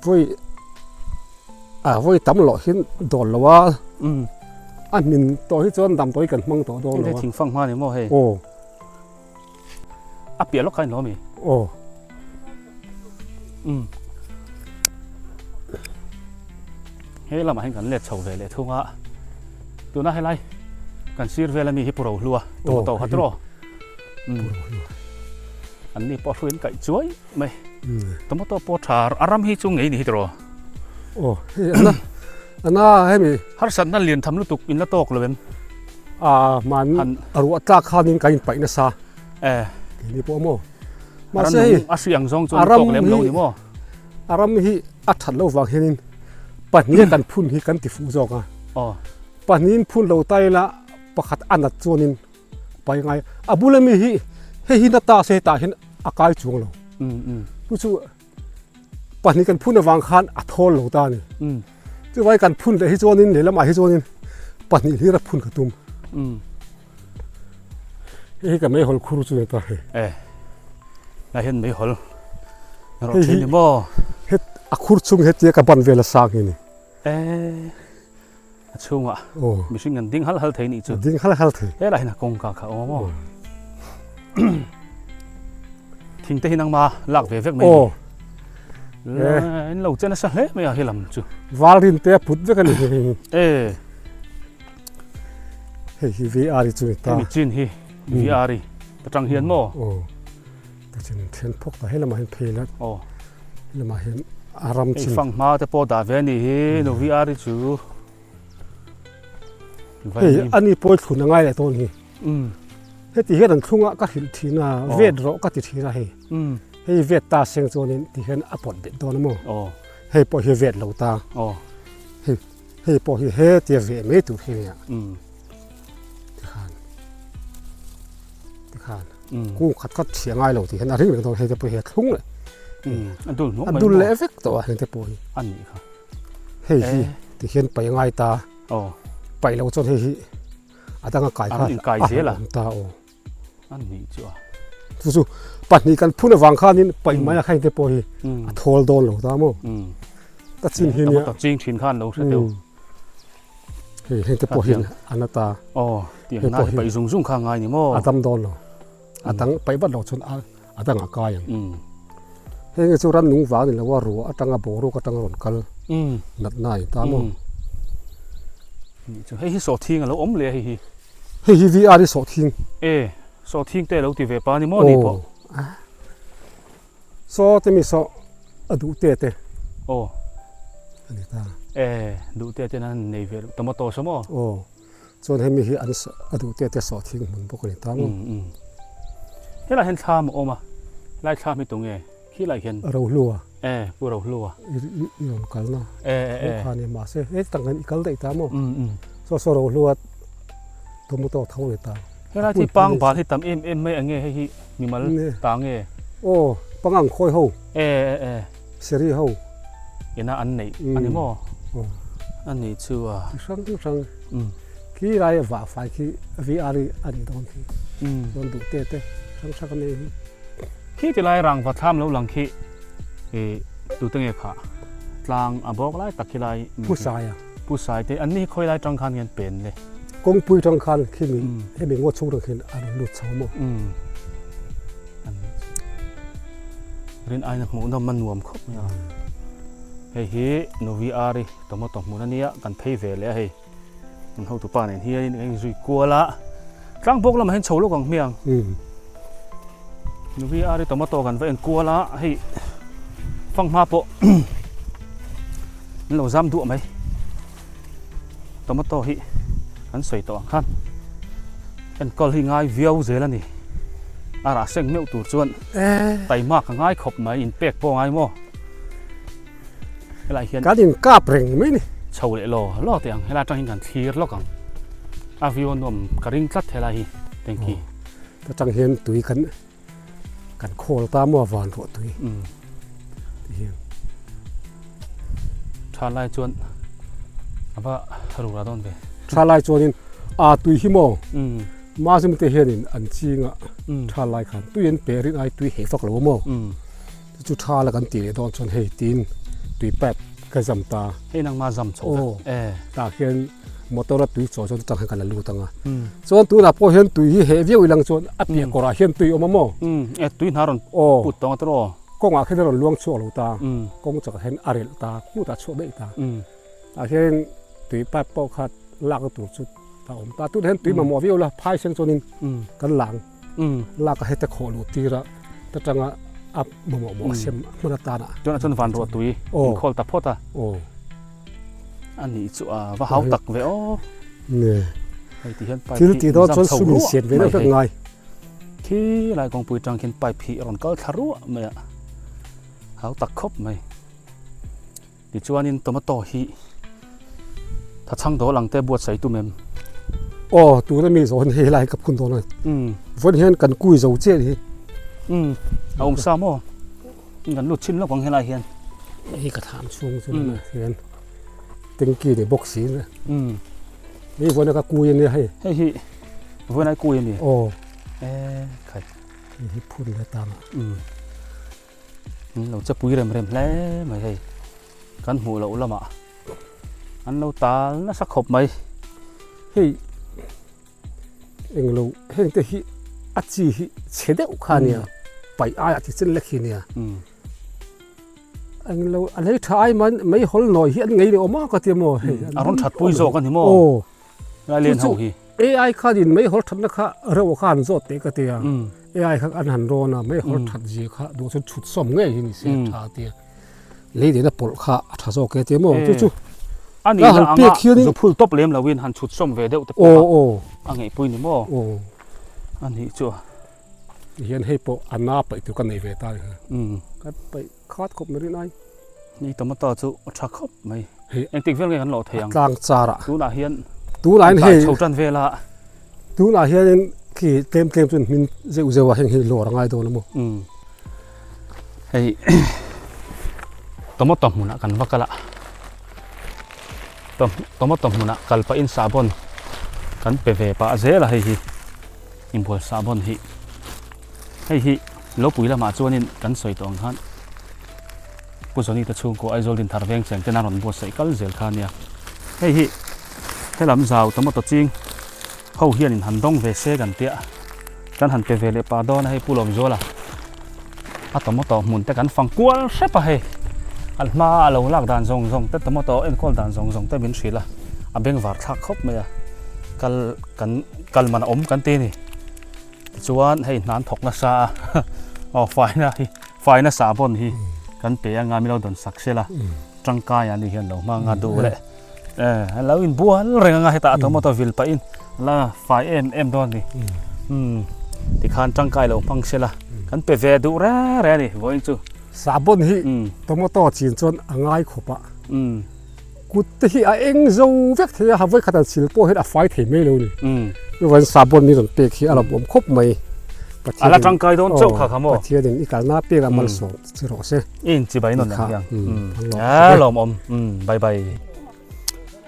vawi, a, vawi tam lawh hian dawn lo a. Mm. A hmin tawh hi chuan damdawi kan hmang tawh dawn lo a. Hei thingfang hma ni maw hei? Aw. A piah lawk kha in lo mi. Aw. Mm. He lamah hian kan let chho ve leh thung a. Tuna helai kan sir vel a mi hi puro hlua. Aw, tomato kha hei tiraw. Mm. Puro hlua. An ni pawh hluin kaih chuai mai. Mm. Tomato pawh ṭha, a ram hi chu ngei ni hi tiraw. Aw, hei, a na, Ana, hemi. Harsatna lien tham lutuk in la tawk lo em? A, man, han. A ruah tlak khanin ka in paina sa. E. Kei ni po mo. Ara masa nung hi. A hriang zawng chuan a ram tawk lem lo hi, ni maw? A ram hi a that lo vang hianin pahni kan phun hi kan ti fuh zawk a. Aw. Pahni in phun lo ta ila pakhat a nat chuanin pai ngai. A bula mi hi, hei hi na ta se ta hian a kai chuang lo. Mm, mm. Chu chu pahni kan phun avang khan a thawl lo ta ni. Mm. Chuvai kan phun leh hi chuanin, lehlamah hi chuanin pahni hlir a phun ka tum. Mm. Hei hi ka meihawl khur chu ni ta hi. E. Lai hian meihawl. Rawh, hei hi, ṭhin ni maw? He, a khur chung hetia ka ban vel a sang hi ni. E. A chhungah. Aw. Mihring an ding hal hal thei ni chu. Ding hal hal thei. Helai hian a kawngka kha awm a maw? Aw. Thingte hi nangma lak ve vek mai ni. Aw. La, e, in lo che nasa hle mai a hi lam chu. Val rin te a put vek a ni. E. Hei hi V R i chu ni ta. Hemi chin hi, mm, V R i. Ta tang hian maw? Aw. Ta chin thlen phawk ta, helamah hian phei la. Aw. Helamah hian a ram chin. Hei fanghma te pawh dah ve a ni hi, mm, nu V R i chu. Hei, a ni pawh i thlun a ngai leh dawn hi. Mm. Heti hian an thlunga ka hrilh ṭhin a, aw, vet rawh ka ti ṭhin a hei. Mm. Hei vet ta seng chuanin ti hian a pawt bet dawn a maw? Aw. Hei pawh hi vet lo ta. Aw. Hei, hei pawh hi hetia veh mai tur hi nia. Mm. Ti khan. Ti khan. Mm. Kung khat khat ṭhiah ngai lo ti hian a ring reng dawn, hei te pawh hi a thlung leh. Mm. A dul hnuah mai maw? A dul leh vek tawh a, hei te pawh hi. A nih kha. Hei hi, e, ti hian pai ngai ta. Aw. Pai lo chuan hei hi a dang a kai kha, a dang a kai zel a, a awm ta, aw. A nih chu a. Chu chu, pahnih kan phun avang khanin pai, mm, mai a kha hei te pawh hi, mm, a thawl dawn lo ta maw? Mm. Ka chin, e, hi nia. Tawmataw ching ṭhin khan lo hre teuh. Mm. Hei, hei te pawh hi a na ta. Aw, tiang na hi pai zung zung kha ngai ni maw? A dam dawn lo. A dang, mm, pai vat lo chuan a, a dang a kai ang. Mm. Hei nge chu ran nung vang ni lo a, ruah aṭanga boruak aṭanga rawn kal, mm, natna a ni ta maw? Mm. Ni chu, hei hi sawhthing a lo awm leh hei hi. Hei hi V R i sawhthing. E, sawhthing te lo ti ve pa ni maw ni pawh? Aw. A. Saw te mi saw a duh te te. Aw. A ni ta. E, duh te te nan nei ve, tomato saw maw? Aw. Chuan hemi hi an sa-, a duh te te sawhthing hmun bawk a ni ta maw? Mm, mm. Helai hian thlam a awm a. Lai thlam hi tunge? Khi lai hian. Rohlua. E, Pu Rohlua. I, i, i rawn kalna. E, e, e. Kha ni mahse, hei tang hian i kal daih ta maw? Mm, mm. Saw, saw Rohlua. Tomato tho le ta. Helai hi pangbal hi tam em em mai ange, hei hi mimal ta nge. Aw, pangang khawi ho. E, e, e. Seri ho. Ina an neih, mm, a ni maw? Aw. A ni chu a. Hrang hrang. Mm. Khi lai a vah fai khi V R i a ni dawn khi. Mm. Dawn duh te te. Hrang hrang a nei hi. Khi ti lai rangva thlam lo lang khi, e, tute nge kha, tlang a bawk lai tak khi lai, mm, Pu Saia. Pu Sai te, an ni khawi lai tang khan ngen pen le. Kawngpui tang khan khi mi, mm, hemi ngaw chhung tang khin an lut chho maw? Mm. An ni. Rin aina hmuhnawm a nuam khawp mai a. Mm. Hei hi, nu V R i, tomato hmun a nia, kan phei ve leh a hei. Kan hotupa nen hian kan zui kual a. Tlang bawk lamah hian chho lawk ang hmiang. Mm. Nu V R i tomato kan va en kual a, hei, fanghma pawh an lo zam duah mai. Tomato hi kan sawi tawh ang khan. Enkawl hi ngai viau zel a ni. A rah seng meuh tur chuan, eh, taima ka ngai khawp mai, inpek pawh ngai maw? Helai hian kan inkap reng mai ni. Chho leh law law teh ang, helai aṭang hian kan thlir lawk ang. A view a nuam ka ring tlat helai hi, thank you. Aw. Ka ṭang hian tui kan, kan khawl ta maw, a vanruah tui. Mm. Ti hian. Ṭha lai chuan a va rura dawn ve. Ṭha lai chuanin, a, tui hi maw? Mm. Mazim te hianin an ching a, mm, ṭha lai khan. Tui an pe rin ai tui heh fak lo maw? Mm. Chu ṭha la kan tih leh dawn chuan hei tiin tui pipe ka zam ta. Hei nangma zam chho ta. Aw. Eh. Tah hian motor a tui chaw chuan chutang hian kan la lut ang a. Mm. Chuan tunah pawh hian tui hi heh viau ilang chuan a piah, mm, kawrah hian tui awm a maw? Mm. Eh, tui hnar rawn, aw, put tawng a tawh. Kawngah khian a rawn luang chhuak lo ta. Mm. Kawng chakah hian a relh ta, khutah chhuak daih ta. Mm. Tah hian tui pipe pawh kha lak tur chu ta awm ta. Tunah hian tui, mm, mamawh viau la, phai seng chuanin, mm, kan lang. Mm. Lak a heta khawh luh tir a, ta tanga a mamawh mawh, mm, sem hman atana. Tunah chuan vanruah tui, aw, inkhawl ta phawt a. Aw. Ani chu a, va hau tak ve aw. Ne. Hei, ti hian pai thil phih ti dawn zam chuan chho sum in ruah siat ve mai deuh hei. Ngai. Khi lai kawngpui tang khian pai phih rawn kal thla ruah mai a. Hau tak khawp mai. Tichuanin tomato hi thachhang dawl ang te buatsaih tum em? Aw, tuna mi zawh hi lai ka phun dawn a. Mm. Vawiin hian kan kui zo chiah hi. Mm. A awm sa maw? Kan lut chhin lawk ang helai hian. Hei ka thlam chhung chu, mm, hian. Tengki ni bawk si na. Mm. Hei vawiina ka kui a nia hei. Hei hi. Vawiina i kui a nia. Aw. E, khai. Hei hi phun le tang. Mm. An lo chapui rem rem hle mai hei. Kan hmuh loh lamah. An lo tal nasa khawp mai. Hei. Englo, hengte hi a chi hi chhe deuh kha nia. Mm. Paih aiah chi chen lek hi nia. Mm. Englo, a lei ṭha ai man, meihawl nawi hi an ngei leh awm a ka tia maw. Mm. Hei, a rawn ṭhatpui zawk a ni maw? Aw. Lai len ho hi. Chu chu A I khanin meihawl ṭhatna kha reuh kha an zawt teh ka tia. Mm. A I kha an han rawn a, meihawl ṭhat zia kha duh chuan chhut sawm ngei hi ni se ṭha tia. Lei lena pawlh kha a ṭha zawk e tia maw? E. Chu chu. A ni la han pek hian in zu phul tawp lem loin han chhut sawm ve deuh te pawh kha a ngeihpui ni maw? Aw. A nih chu a. Hian hei pawh a na paih tur ka nei ve ta ni ha. Mm. Kan paih khat khawp mai rin ai. Hei tomato chu a ṭha khawp mai. Hei. Engtik vel nge kan lawh thei ang. A tlang char a. Tunah hian. Tunah hian hei. Chho ṭan vel a. Tunah hian khi tlem tlem chuan hmin zeuh zeuh a heng hi lawr a ngai dawn a maw. Mm. Hei. Tomato hmunah kan va kal a. Tom-, tomato hmunah kal pahin sahbawn kan pe ve pah zel a hei hi. Inbual sahbawn hi. Hei hi, lo pui lamah chuanin kan sawi tawh ang khan. Pu Johnny te chhungkua Aizawl Dinthar Veng cheng ten a rawn buatsaih kal zel kha a nia. Hei hi, he lam zau tomato ching ho hian in han dawng ve se kan tia. Kan han pe ve leh pah dawn a hei Pu Lawmzuala. A tomato hmun te kan fang kual hrep a hei. A hma a lo lak dan zawng zawng te, tomato enkawl dan zawng zawng te min hrilh a. A bengvar thlak khawp mai a. Kal, kan, kal man a awm kan ti a ni. Tichuan hei hna an thawk nasa a. Aw, faina hi, faina sahbawn hi kan pe anga mi lo dawn sak sela. Mm. Ṭangkai a ni hian lo hmang a duh leh. Eh, an lo inbual reng anga hetah tomato vil pahin la fai em em dawn ni. Mm. Tikhan ṭangkai lo hmang sela. Mm. Kan pe ve duh reng reng a ni, vawiin chu. Sahbawn hi tomato chin chuan a ngai khawp a. Mm. Kut te hi a eng zo vek thei a, ha vawi khatah chil pawh hian a fai thei mai lo ni. Mm. Vawiin sahbawn ni rawn pek hi a lawmawm khawp mai. Pathian in, a la ṭangkai dawn chauh kha kha maw? Pathian in i kalna pek a malsawm chi rawh se. In chibai nawn ang hian. Mm. A lawmawm. Mm, bye bye.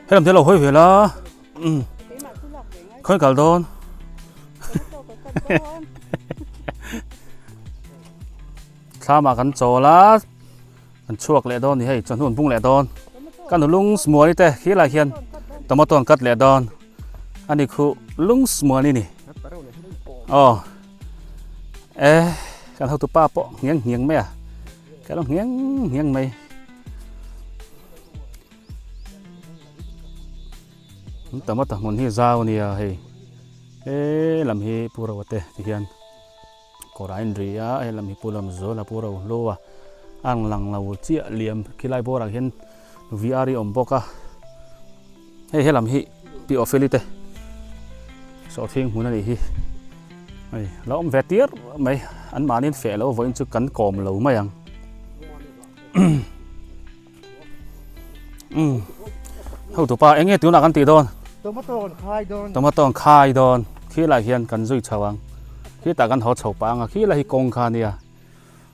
He lam te lo hawi ve la. Mm. Khawi kal dawn. Thlamah kan chawl a, kan chhuak leh dawn ni hei, chawhnu an bung leh dawn. Kan hu lung smual ni te, khi lai hian tomato an kat leh dawn. A ni khu lung smual ni ni. Aw. Eh, kan hotupa pawh hniang hniang mai a. Kan lo hniang hniang mai. Tomato hmun hi zau a nia hei. He lam hi Pu Roa te ti hian kawrah in ri a, he lam hi Pu Lawmzuala, Pu Rohlua. A lang lo chiah liam, khilai bawrah hian V R i awm bawk a. Hei, he lam hi Pi Ofeli te. Sawhthing hmun a nih hi. Hei, lo awm ve tir mai, anmahniin feh lo, vawiin chu kan kawm lo mai ang. Um. Hotupa, eng nge tunah kan tih dawn? Tomato an khai dawn. Tomato an khai dawn. Khilai hian kan zui chho ang. Khitah kan haw chho pah ang a. Khilai hi kawng kha a nia.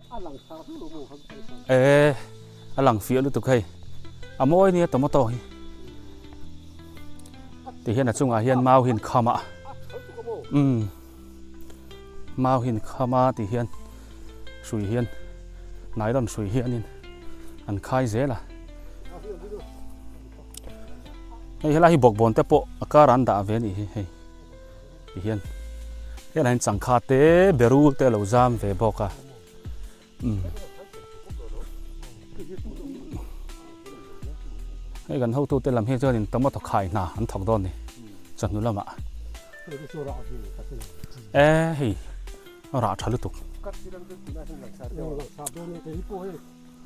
A lang sa hlu lo maw kha. E, a lang fiah lutuk hei. A mawi nia tomato hi. Ti hian a chungah hian mau hi an kham a. Um. Mau hi an kham a ti hian, hrui hian, nylon hrui hianin an khai zel a. Hei, helai hi bawkbawn te pawh a kar an dah ve a nih hi hei. Ti hian, helai hian changkha te, berul te a lo zam ve bawk a. Um. Hei kan hotute lam hi chuanin tomato khai hna an thawk dawn ni. Chawhnu lamah. E, hei. A rah ṭha lutuk.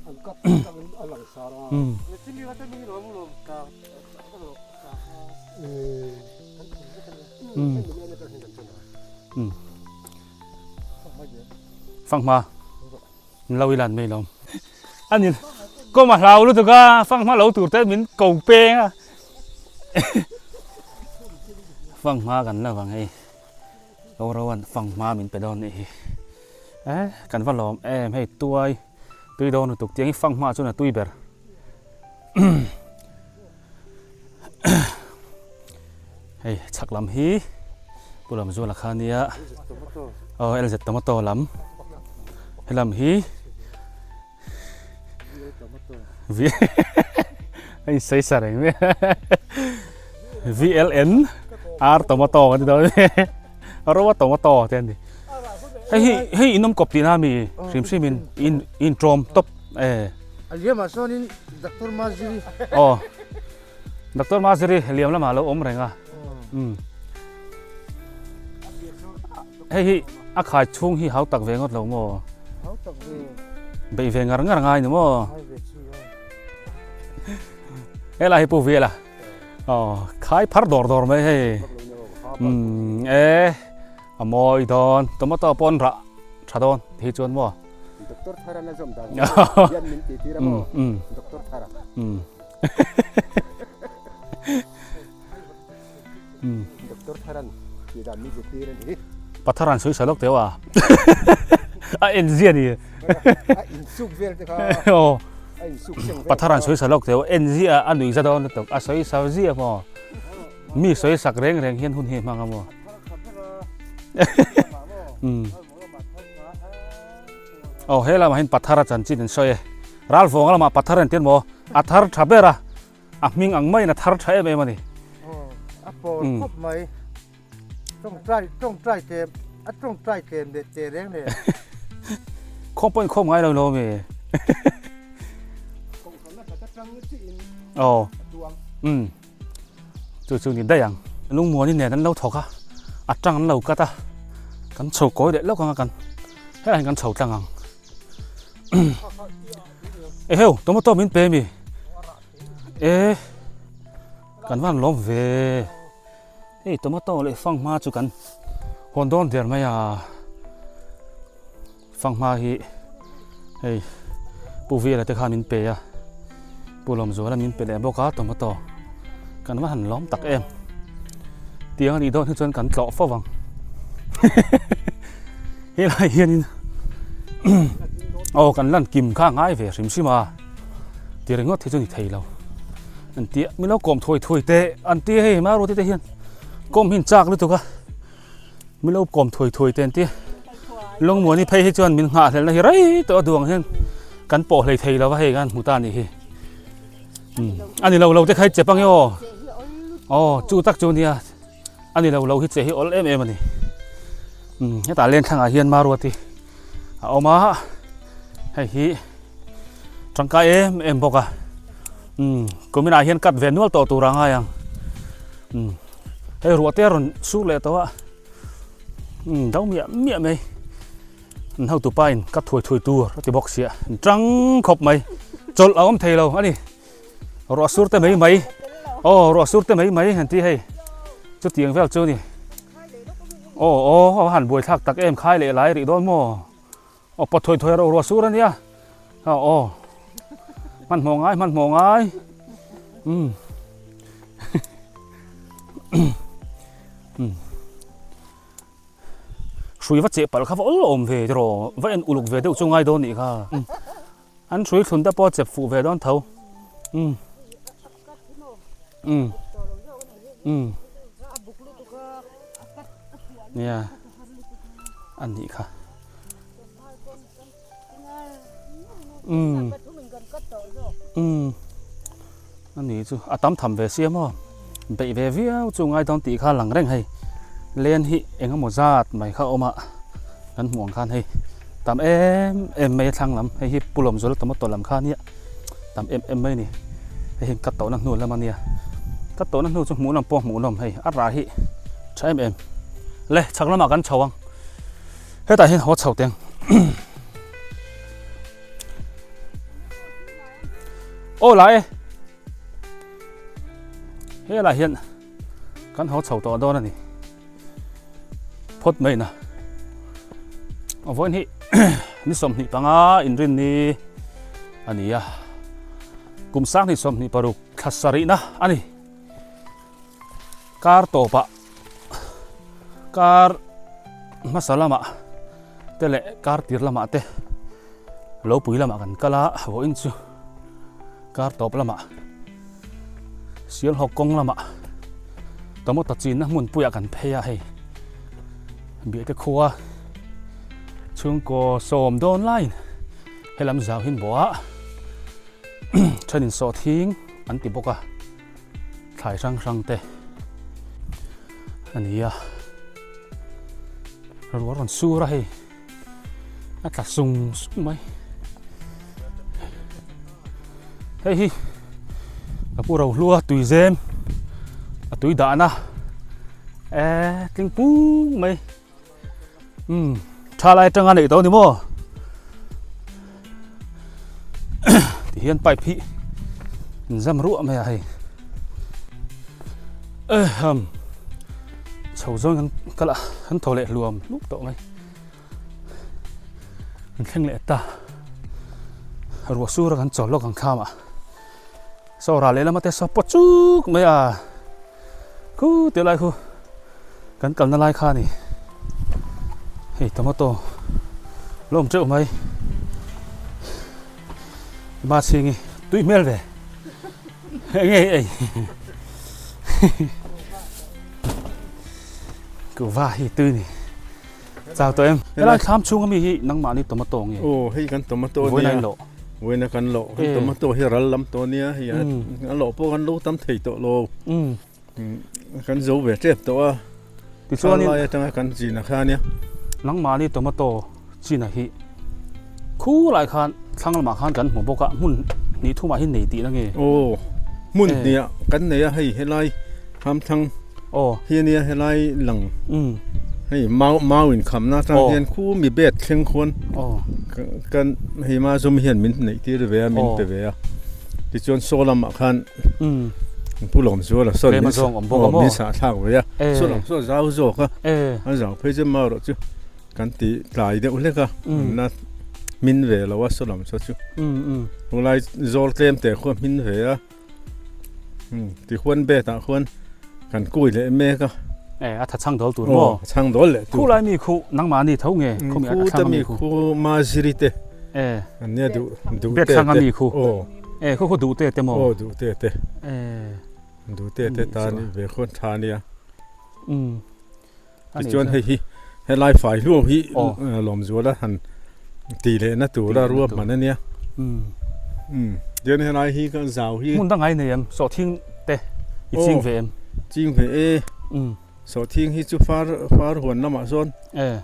Hmm. Hmm. Hmm. Fanghma. Lau i lan mei lau. Ani, ko ma lau lu tu ka, fanghma lau tur te min ko pe nga. Fanghma kan la vang hei. Ko rau an fanghma min pe don ni hi. Eh, kan va lom, eh, hei tuai. Tui don tuk tiang hi fanghma chu na tui ber. Hei, chak lam hi. Pu Lam Zual a kha nia. O, L Z Tomato lam. Hei lam hi. V-, hei, sei sa reng me. V L N R Tomato, ka ti do. Arowa Tomato, tiang di. Hei, hei, hei, in om kop ti na mi. Sim, sim, in, in, in trom top. Eh. A liam a son in Doctor Maziri. O. Doctor Maziri, liam lam a lo om reng a. Hmm. Hei hi, a khai chung hi hau tak ve ngot lo maw. Hau tak ve. Bei ve ngar ngar ngai ni maw. Hai ve chi, hai. Hei la hi pu ve la. O, khai phar dor dor mai hei. Hmm, eh. A moi don, tomato pon ra. Tha don, hi chuan maw. Doctor Tharan a zom dan. Yan min ti ti ra maw. Hmm, hmm. Doctor Tharan. Hmm. Hmm. Doctor Tharan, ti dan mi ti ti ra ni. Pa Tharan sawi sa lawk teu a. A en zia ni. A insuk vel te kha. O. A insuk seng vel. Pa Tharan sawi sa lawk teu, en zia a nui za dawn lutuk. A sawi sa zia maw. Mi sawi sak reng reng hian hun hi hmang a maw. Hmm. O, he lam a hin Pa Thara chanchin an sawi e. Ralvawng lam a Pa Thara an ti maw. A thar tha ber a. A hming ang mai na thar tha em em a ni. O, a pawl khawp mai. Ṭawngṭai, ṭawngṭai kem, a ṭawngṭai kem leh te reng le. Khawm pawn khawm ngai lo lo mi. O. Um. Chu chu ni dai ang. Lungmuani nen an lo thawk a. A ṭang an lo kat a. Kan chho kawi leh lawk ang a kan. He kan chho tlang ang. E heu, tomato min pe mi. E, kan van lawm ve. Hei, tomato leh fanghma chu kan hawn dawn der mai a. Fanghma hi, hei, Pu Vela te khan min pe a. Pu Lawmzuala min pe leh bawk a, tomato. Kan va han lawm tak em. Tiang a nih dawn hi chuan kan tlawh fo vang. Helai hianin, aw, kan lan kim kha ngai ve hrim hrim a. Ti ringawt hi chu ni thei lo. An tia, mi lo kawm thuai thuai te, an tia hei, Maruati te hian. Kawm hi an chak lutuk a. Mi lo kawm thuai thuai te an tia. Lungmuani phei hi chuan min nghahhlelna hi rei tawh a duang hian kan pawh hlei thei lo va hei kan hmu ta a nih hi. Hmm. A ni lo lo te khai che pang e aw. Aw, chu tak chu nia. A ni lo lo hi che hi awl em em a ni. Hmm, hetah len thlangah hian Maruati a awm a. Hei hi ṭangkai em em bawk a. Hmm, kuminah hian kat ve nual tawh tur a ngai ang. Hmm. Hei ruah te a rawn sur leh tawh a. Hmm, do miah miah mai. An hotupa in ka thuai thuai tur a ti bawk si a. An ṭang khawp mai. Chawlh a awm thei lo a ni. Ruah sur te mai mai. Aw, ruah sur te mai mai an ti hei. Chutiang vel chu ni. Aw, aw, a han buaithlak tak em khai leh lai rih dawn maw. Aw, pawt thuai thuai ruah sur a nia. Aw, aw. Hmanhmawh ngai, hmanhmawh ngai. Hmm. Hmm. Hrui va cheh palh kha va awl awm ve tiraw, va en uluk ve deuh chu ngai dawn nih kha. Um. An hrui thlun te pawh chep fuh ve dawn tho. Um. Um. Um. Nia. A nih kha. Um. Um. A ni chu, a tam tham ve si a maw. Beih ve viau chu ngai dawn tih kha lang reng hei. Len hi engemaw zat mai kha awm a, kan hmuh ang khan hei. Tam em em mai a thlang lam, hei hi Pu Lawmzuala tomato lam kha nia. Tam em em mai a ni. Hei hi cut tawhna hnu lam a nia. Cut tawhna hnu chu hmuh lam pawh hmuh lawm hei. A rah hi ṭha em em. Le, chhak lamah kan chho ang. Hetah hian haw chho teng. Aw, la e. He la hian kan haw chau tawh a dawn a ni. Phot mai na. A vawiin hi ni sawmhnih panga Inrinni a ni a. Kum sang hnih sawmhnih paruk thla sarina a ni. Kar tawpa, kar hmasa lama te leh kar tir lama te, Lopui lama kan kal a, vawiin chu kar tawp lama, Sialhawk kawng lama, tomato chinna hmun puia kan phei a hei. Biate khua chhungkaw sawm dawn laiin he lam zau hin baw a. Ṭhenin sawhthing an ti bawk a, thlai hrang hrang te a ni a. Ruo rawn sur a hei, a tla sung sung mai. Hei hi, ka pu Rohlua tui zem, a tui dahna, e, tling pung mai. Um, ṭha lai aṭanga nei tawh ni maw. Ti hian pipe hi inzam ruah mai a hei. Eh, um, chho zawng kan kal a, kan thaw leh hluam hlup tawh mai. Kan thleng leh ta. Ruo sura kan chawl lawk ang kham a. Saw ra leh lama te saw paw chuk mai a. Khu te lai khu kan kalna lai kha ni. Hei, tomato lawm ṭeuh mai. Ma chhingi tui hmel ve. Hei, hei, hei. Khu va hi tui ni. Chau tawh em. Helai thlam chhung a mi hi nangmahni tomato nge? Aw, hei kan tomato nia. Vawiina in lawh. Vawiina kan lawh. Kan tomato hi ral lam tawh nia hi a. Mm. A lawh pawh kan lo tam thei tawh lo. Mm. Mm, kan zo ve ṭep tawh a. Tichuan in, thal lai aṭanga kan china kha nia. Nangmahni tomato china hi khu lai khan thlang lama khan kan hmu bawk a, hmun hnih thuma hi nei tihna nge? Aw, hmun hniha kan nei a hei, helai Hamthang Aw. Hi nia helai lang. Mm. Hei, mau, mau inkhamna aṭang hian khu mi bet thleng khuan. Aw. Ka, kan, hei, Mazaw mi hian min neih tir ve a, min pe ve a. Tichuan saw lamah khan. Mm. Pu Lawmzuala saw min sa, aw, min sa thlak ve a. Eh. Saw lam saw zau zawk a. Eh. A zau phei che mau rawh chu. Kan ti tlai deuh hlek a. Mm. Na min ve lo a saw lam saw chu. Mm, mm. Hulai zawl tlem te khu min ve a. Hmm, ti khuan betah khuan kan kui leh mek a. Eh, a tha chhang dawl tur maw? Aw, chhang dawl leh tur. Khu lai mi khu nangmahni tho nge? Hmm, khu mi a, khu a chhang te mi khu. Khu Maziri te. Eh. An nia Duh, Duhte te. Bet chhang a mi khu. Aw. Eh, khu khu Duhte te maw? Aw, Duhte te. Eh. Duhte te ta ni ve khuan tha nia. Hmm. Tichuan hei hi, helai fai hluo hi, aw, eh, Lawmzuala han tih lehna tura ruahman a nia. Mm. Mm. Tichuan helai hi kan zau hi. Hmun dang ai nei em, sawhthing te i ching ve em? Ching ve e. Mm. Sawhthing hi chu far, far huan lamah sawn. Eh.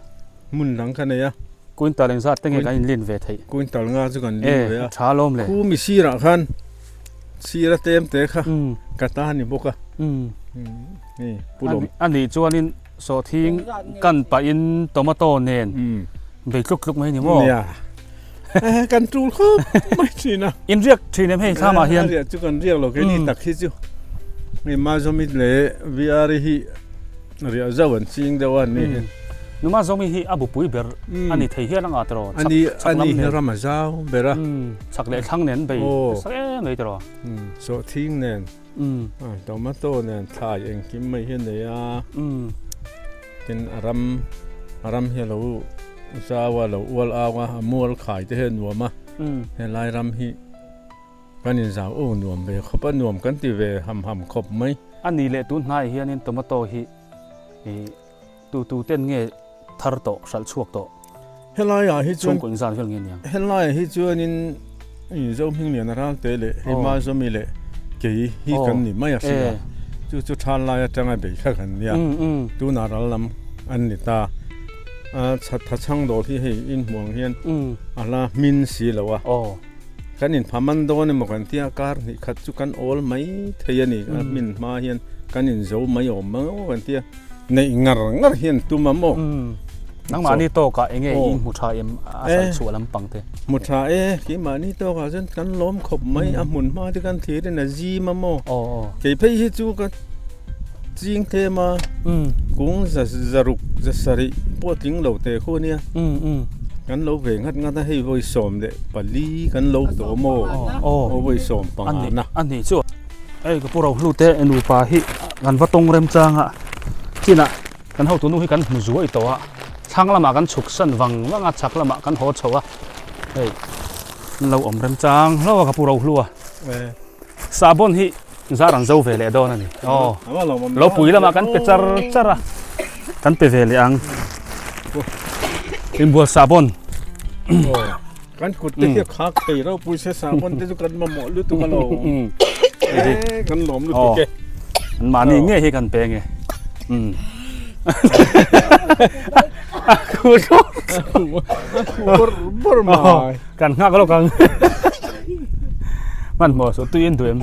Hmun dang ka nei a. Quintal engzat te nge kan inlin ve thei? Quintal nga chu kan lin ve a. Eh, ṭha lawm le. Khu mi sirah khan, sira tem te kha, mm, ka ta ni bawk a. Mm. Mm. Ni, Pu Lawm. A ni, a nih chuanin sawhthing kan pahin tomato nen. Mm. Bei tluk tluk mai ni maw? Nia. Eh, kan tul khawp mai ṭhin a. In riak ṭhin em hei, thlama hian? Eh, a riak chu kan riak lo, keini tak hi chu. Hei, Mazaw mi leh V R hi riah zauh an ching deuh a ni. Mm. Numa Zomi hi a bupui ber a ni thei hial ang a tiraw. Chak, a ni, chak a lam ni nen. Ram a zau ber a. Mm. Chak leh thlang nen bei. Aw. Sa em mai tiraw. Mm. Sawhthing nen. Mm. A, tomato nen thlai engkim mai hi a nei a. Mm. Tin a ram, a ram hi a lo zau a, lo ual au a, a mual khai te hi a nuam a. Mm. Helai ram hi kan inzau u nuam ve khawp a, nuam kan ti ve ham ham khawp mai. A ni leh tun hnai hianin tomato hi, i, tu tu ten nge thar tawh, hralh chhuak tawh? Helaiah hi chuan, chhungkaw engzat vel nge niang? Helaiah hi chuanin, i, Zohmingliana Ralte leh, aw, Hima Zomi leh kei hi kan ni mai a si a. Eh. Chu chu ṭhal lai aṭanga bei kha kan nia. Mm, mm. Tuna ral lam an ni ta. A, tha, tha chhang dawl hi hei in hmuang hian, mm, a hla hmin si lo a. Aw. Kan inpha man dawn emaw kan tia, kar hnih khat chu kan awl mai thei a ni. Mm. Hmin hma hian kan inzo mai awm maw kan tia, neih ngar ngar hian tum a maw. Mm. Nangmani tawk a, enge i hmu ṭha em, a, eh, sai chu a lampang te. Hmu ṭha e, keimani tawk a chun kan lawm khop mai, a hmun hma te kan thei rin a zi ma maw. Aw, aw. Kei phei hi chu ka ching te ma. Mm. Kung za, za ruk, za sari, pawtling lo te khu nia. Mm, mm. Kan lo ve ngat ngat a hei voi sawm leh pali kan lo tawh maw. Aw, aw. Aw, voi sawm panga na. A ni chu. Ei, ka pu Rauhlu te, a nupa hi, kan va tong rem chang a. Chin a. Kan hotunu hi kan hmu zuai tawh a. Thlang lama kan chhuksan vang vang a, chhak lama kan haw chho a. Hei. Lo om rem chang lo a ka pu Rauhlu a. Eh. Sabon hi zar an zo ve leh dawn a ni. Aw. Aw, lo om. Ropui lama kan pe char char a. Kan pe ve leh ang. Inbual sabon. Aw. Kan khut te, mm, khia khak thei ropui se, sabon te chu kan mamawh lutuk a lo. Mm. Eh, kan lawm lutuk e. Aw. An mani nge hi kan pe nge. Mm. Bor, bor mai. Aw, kan ngak lo kan. Man mo so tui in tui em.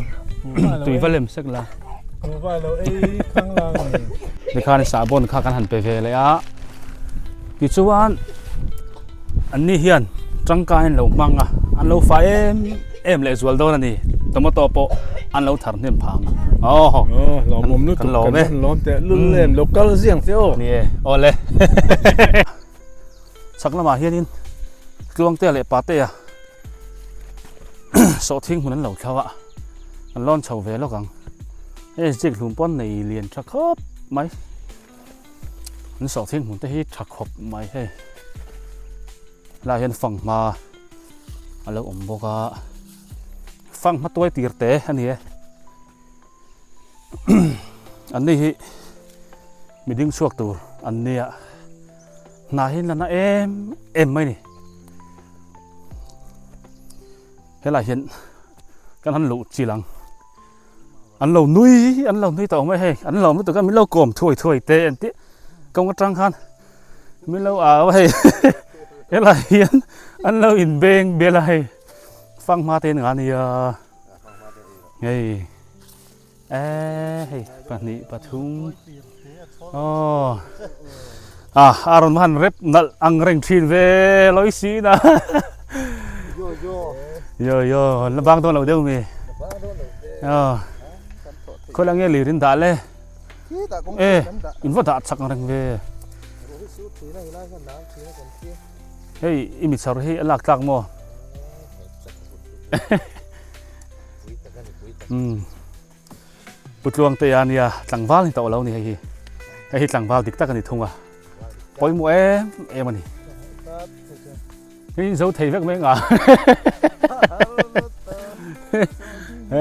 Tui va lem sek la. Ni kha ni sabon kha kan han pe ve leh a. Ti chuan, an ni hian, tangka an lo hmang a, an lo fai em em leh zual dawn a ni, tomato pawh an lo thar hnem phang. Aw. Aw, lawm lutuk, kan lawm e. Kan lawm te, lul em, lo kal ziang te aw. Ni e, aw le. Chhak lamah hianin, tluangtea leh patea, sawhthing hmun an lo thlau a, an lawn chho ve lawk ang. Hei, zikhlum pawn nei lian ṭha khawp mai. An sawhthing hmun te hi ṭha khawp mai hei. Lai hian fanghma a lo awm bawk a. Fanghma tuai tir te a ni e. An ni hi mi ding chhuak tur an ni a. Hna hi an la na em em mai ni. Helai hian kan han luh chil ang. An lo nui, an lo nui tawh mai hei. An lawm lutuk a, min lo kawm thuai thuai te an tih. Kawng aṭang khan min lo au hei. Helai hian an lo inbeng bel a hei. Fanghma te an ngah a nia. Hei. E, hei, pahnih, pathum. Aw. A, a rawn han rep nalh ang reng ṭhin ve lawi si na. Yo, yo. Yo, yo, la bang dawn lo deuh mi. La bang dawn lo deuh. Aw. Kan thawh thei. Khawila nge lirin dah le. Khi dah kawng. E, kan dah. In va dah chak ang reng ve. Ruh hi su thina hi lai khan dah thina kan khi. Hei, i mit chhar hi a lak tlak maw? Pui tak a ni, pui tak. Hmm. Pu Tluangte a nia, tlangval ni tawh lo ni hei hi. Hei hi tlangval dik tak a ni thung a. Pawimawh em em a ni. Hei zo thei vek mai ang a.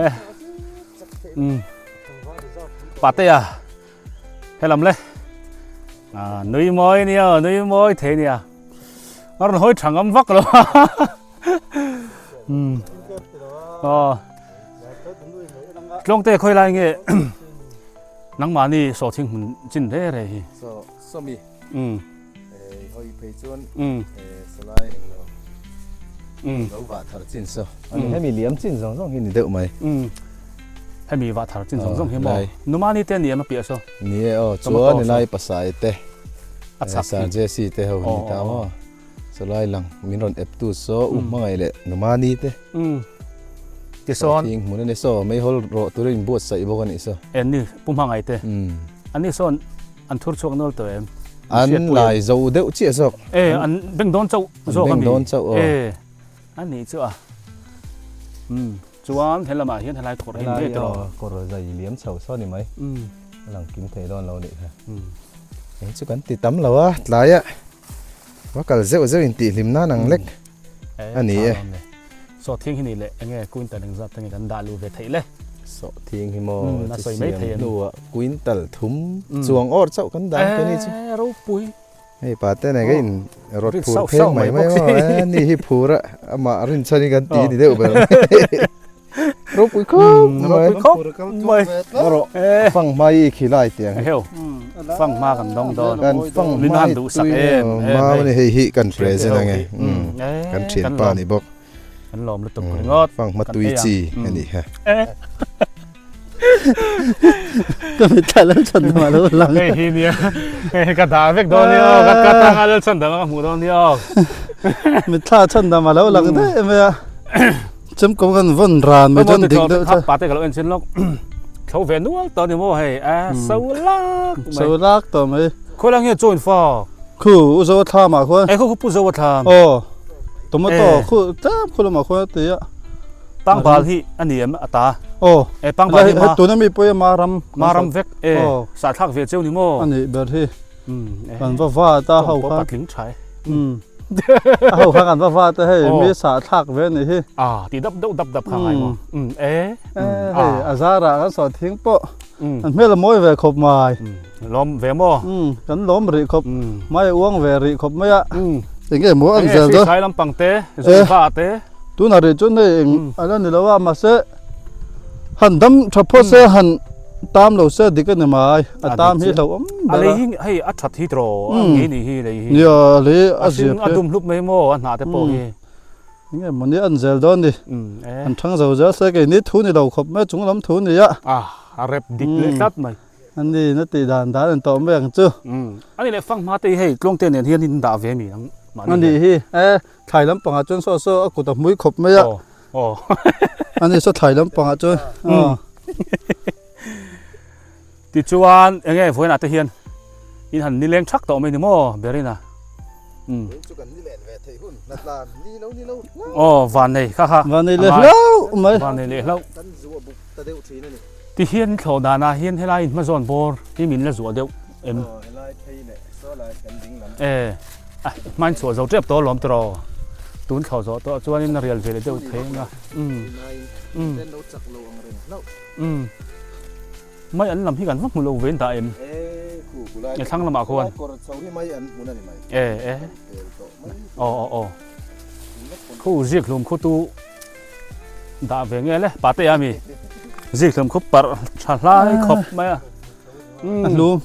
Eh. Mm. Pate a. He lam le. A, nui mawi nia, nui mawi thei nia. A rawn hawi ṭha ngam vak lo. Hmm. Aw. Tluangte khawi lai nge. Nangmahni sawhthing hmun chin re re hi. Saw, saw mi. Hmm. Eh, hawi phei chuan. Hmm. Eh, salai englo. Hmm. Lo vah thar chin saw. Hmm. Ani hemi liam chin zawng zawng hi ni deuh mai. Hmm. Hemi vah thar chin zawng zawng hi maw. Aw, lai. Numani te ni em a piah saw. Ni e, aw, chuan ni lai pasai te. A chak. Eh, Sir Jesse te ho ni ta maw. Aw. Salai lang, min rawn eptu saw, U Hmangaih leh Numani te. Mm. Ti sawn. Sawhthing hmun a ni saw, meihawl rawh turin buatsaih bawk a ni saw. En ni, Pu Hmangaih te. Mm. An ni sawn, an thur chhuak nawl tawh em? An lai zo deuh chiah zawk. E, an beng dawn chauh zawk a mi. An beng dawn chauh, aw. E, a ni chu a. Mm. Chuan he lamah hian helai kawr hi, helai, hei tawh. Aw, kawr zai liam chho saw ni mai. Mm. A lang kim thei dawn lo nih kha. Mm. Hei chu kan ti tam lo a, tlai a. Va kal zeuh zeuh in tih hlimna nang lek. Mm. Eh, a ni e. Sawhthing hi ni leh, enge, quintal engzat te nge kan dah luh ve theih le. Sawhthing hi maw, mm, a sawi mai thei a ni. Hnuah quintal thum chuang awr chauh kan dah ka ni chu. Eh, ropui. Hei, pate nei ka in rawt phur pheng mai mai maw, eh, ni hi phur a, amah rinchhan in kan ti ni deuh ber. Ropui khawp mai. Ropui khawp mai. Eh. Fanghma i khi lai tiang. Hei ho. Fanghma kan dawng dawn. Kan fanghma hi tui em, em, ma ni hei hi kan present ang e. Kan ṭhianpa ni bawk. Kan lawm lutuk ringawt. Fanghma tui chi a ni ha. Eh. Ka mitthla lel chanda ma lou lang. Hei, hi ni a. Hei, ka da vek dao ni o. Ka, ka ta nga lel chanda ma ka hmu dao ni o. Mitthla chanda ma lou lang de, me a. Chem kom kan von ran, me jon dik de. Pate ka lo en sin lok. Tho ve nual to ni mo hei. A, sau lak. Sau lak to me. Khua lang hia chun fa. Khu, u Zo a thla ma khua. E, khu, khu pu Zo a thla. O. Tuma to, khu, tam khu lo ma khua te a. Pangbal hi, a ni em a ta. O. E, pangbal hi ma. Tuna mi poi ma ram. Ma ram vek, e. Sa thlak ve cheu ni mo. A ni ber hi. Kan va va ta hau kha. Patling chai. A hau kha kan va va ta hei, mi sa thlak ve ni hi. A, ti dap dap dap dap kha ngai mo. E. E, hei, a zara kan so thing po. An hmel a moi ve khop mai. Lom ve mo. Kan lom ri khop. Mai uang ve ri khop mai a. Eng e mo an zel do. Sai lampang te, zui va te. Tuna ri chun hei eng, a la ni lo a ma se. Han dam tha pho se han tam lo se dik a ni mai. A tam hi lo om. A lei hi, hei, a that hi tro. A ngi ni hi lei hi. Ya, lei a zia a dum hlup mai mo, a hna te po hi. Nge, mani an zel dao ni. An thang zau zel se kei ni thu ni lo khop me chung lam thu ni a. A, a rep dik le tlat mai. An ni na ti dan dan an to me ang chu. An ni le fang ma te hei, tluang te nen hian in da ve mi ang. An ni hi, e, thlai lam panga chun so so a kut a hmui khop me a. O, o. An ni so thlai lam panga chun. Ti chuan, eng nge, vawiina te hian in han ni leng thak tawh mai ni maw, Berina? Chu kan ni len ve thei hun, natlan ni lo, ni lo. Aw, vannei kha kha. Vannei leh hlauh mai. Vannei leh hlauh. Kan zuah buk ta deuh ṭhin a ni. Ti hian thlawh dana hian helai in hma zawn bawr hi min la zuah deuh em? Aw, helai phei leh saw lai kan ding lam. E, a, hmain chhuah zo ṭep tawh lawm tiraw. Tun thlawh zawh tawh chuan in a rial ve leh deuh thei ang a. Helai in ten lo chak lo ang reng hlauh. Mai an lam hi kan va hmu lo ve in ta em? E, khu, khu lai. E, thlang lamah khuan. Lai kawr chho hi mai an hmun a ni mai. E, e. Tel tawh mai. Aw, aw, aw. Khu Zikhlum khu tu dah ve nge le, Pate a mi. Zikhlum khu parh ṭha hlai khawp mai a. A hlum.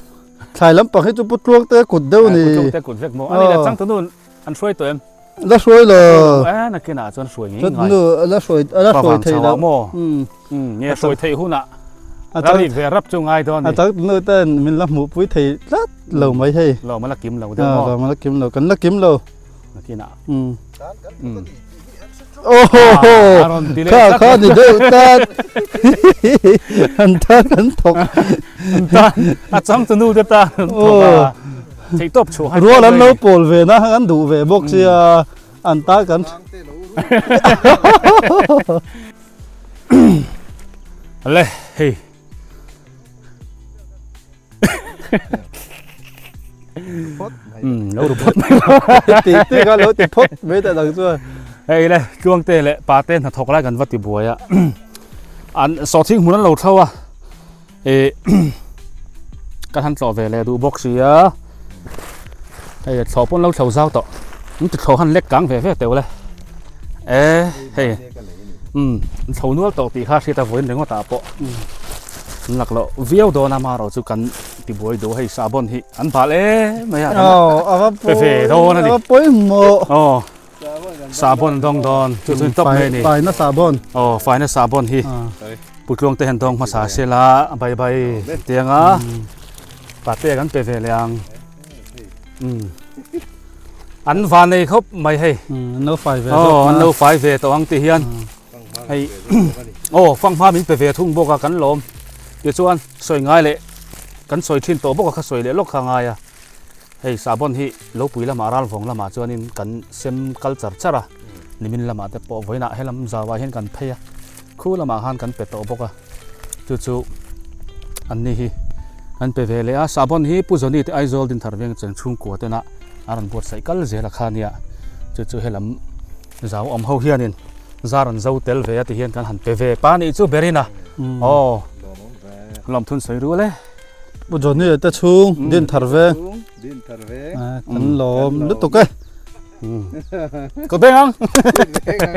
Thlai lampang hi chu Pu Tluangte kut deuh ni. Pu Tluangte kut vek maw. A ni le chang tu nun an hruai tawh em? La hruai lo. A, nakinah chuan hruai ngei ngai. Chu nu, la hruai, la hruai thei lo. Maw. Nge hruai theih hunah. A la chang, nih ve rap chu ngai dawn a ni. A chang nu ten min la hmuhpui thei tlat lo mai hei. Lo ma la kim lo deuh maw. Lo ma la kim lo, kan la kim lo. Nakinah. Oho! A, a rawn ti leh kha, kha ni deuh tlat. An tan, an thawk. An tan, a chang chu nu te tan an thawk a. Theihtawp chhuah hai. Rual an lo pawl ve na, an duh ve bawk sia. An ta kan. Le, hei. Lo ru phawt mai. Ti, ti ka lo ti phawt mai ta dang chuan. Hei le, Tluangte leh Pate hnathawk lai kan va ti buai a. An sawhthing hmun an lo thlauh a. E, kan han tlawh ve leh duh bawk si a. Hei, thlawh pawn lo thlawh zau tawh. An ti thlawh han lek kang ve ve teuh le. E, hei. Um, thlawh nual tawh tih kha hriat a vawiin ringawt a pawh. An lak lawh viau dawn a, amaherawhchu kan ti buai duh hei, Sabon hi an bal em mai a. Aw, a va pe ve dawn a ni. A va pawimawh. Aw. Sabon dawng dawn, chu chu in tawp mai a ni. Faina Sabon. Aw, faina Sabon hi. Pu Tluangte han dawng hmasa sela, bye bye ti ang a. Pate kan pe ve leh ang. An vannei khawp mai hei. An lo fai ve tawh ang ti hian. Hei. Aw, fanghma min pe ve thung bawk a, kan lawm. Tichuan sawi ngai leh, kan sawi ṭhin tawh bawk a, kha sawi leh lawk kha ngai a. Hei, Sabon hi Lopui lamah, Ralvawng lamah chuanin kan sem kal char char a, nimin lamah te pawh vawiinah helam zauah hian kan phei a, khu lamah khan kan pe tawh bawk a. Chu chu an ni hi kan pe ve leh a. Sabon hi Pu Johnny te Aizawl Dinthar Veng Chengchhungkua tena a rawn buatsaih kal zel a kha nia. Chu chu helam zau awm ho hianin zar an zo tel ve a ti hian kan han pe ve pa nih chu ber in a. Aw. Lawm thun sawi ru le. Pu Johnny te chhung, Dinthar Veng. Dinthar Veng. A, kan lawm lutuk e. Ko beng ang. Beng ang.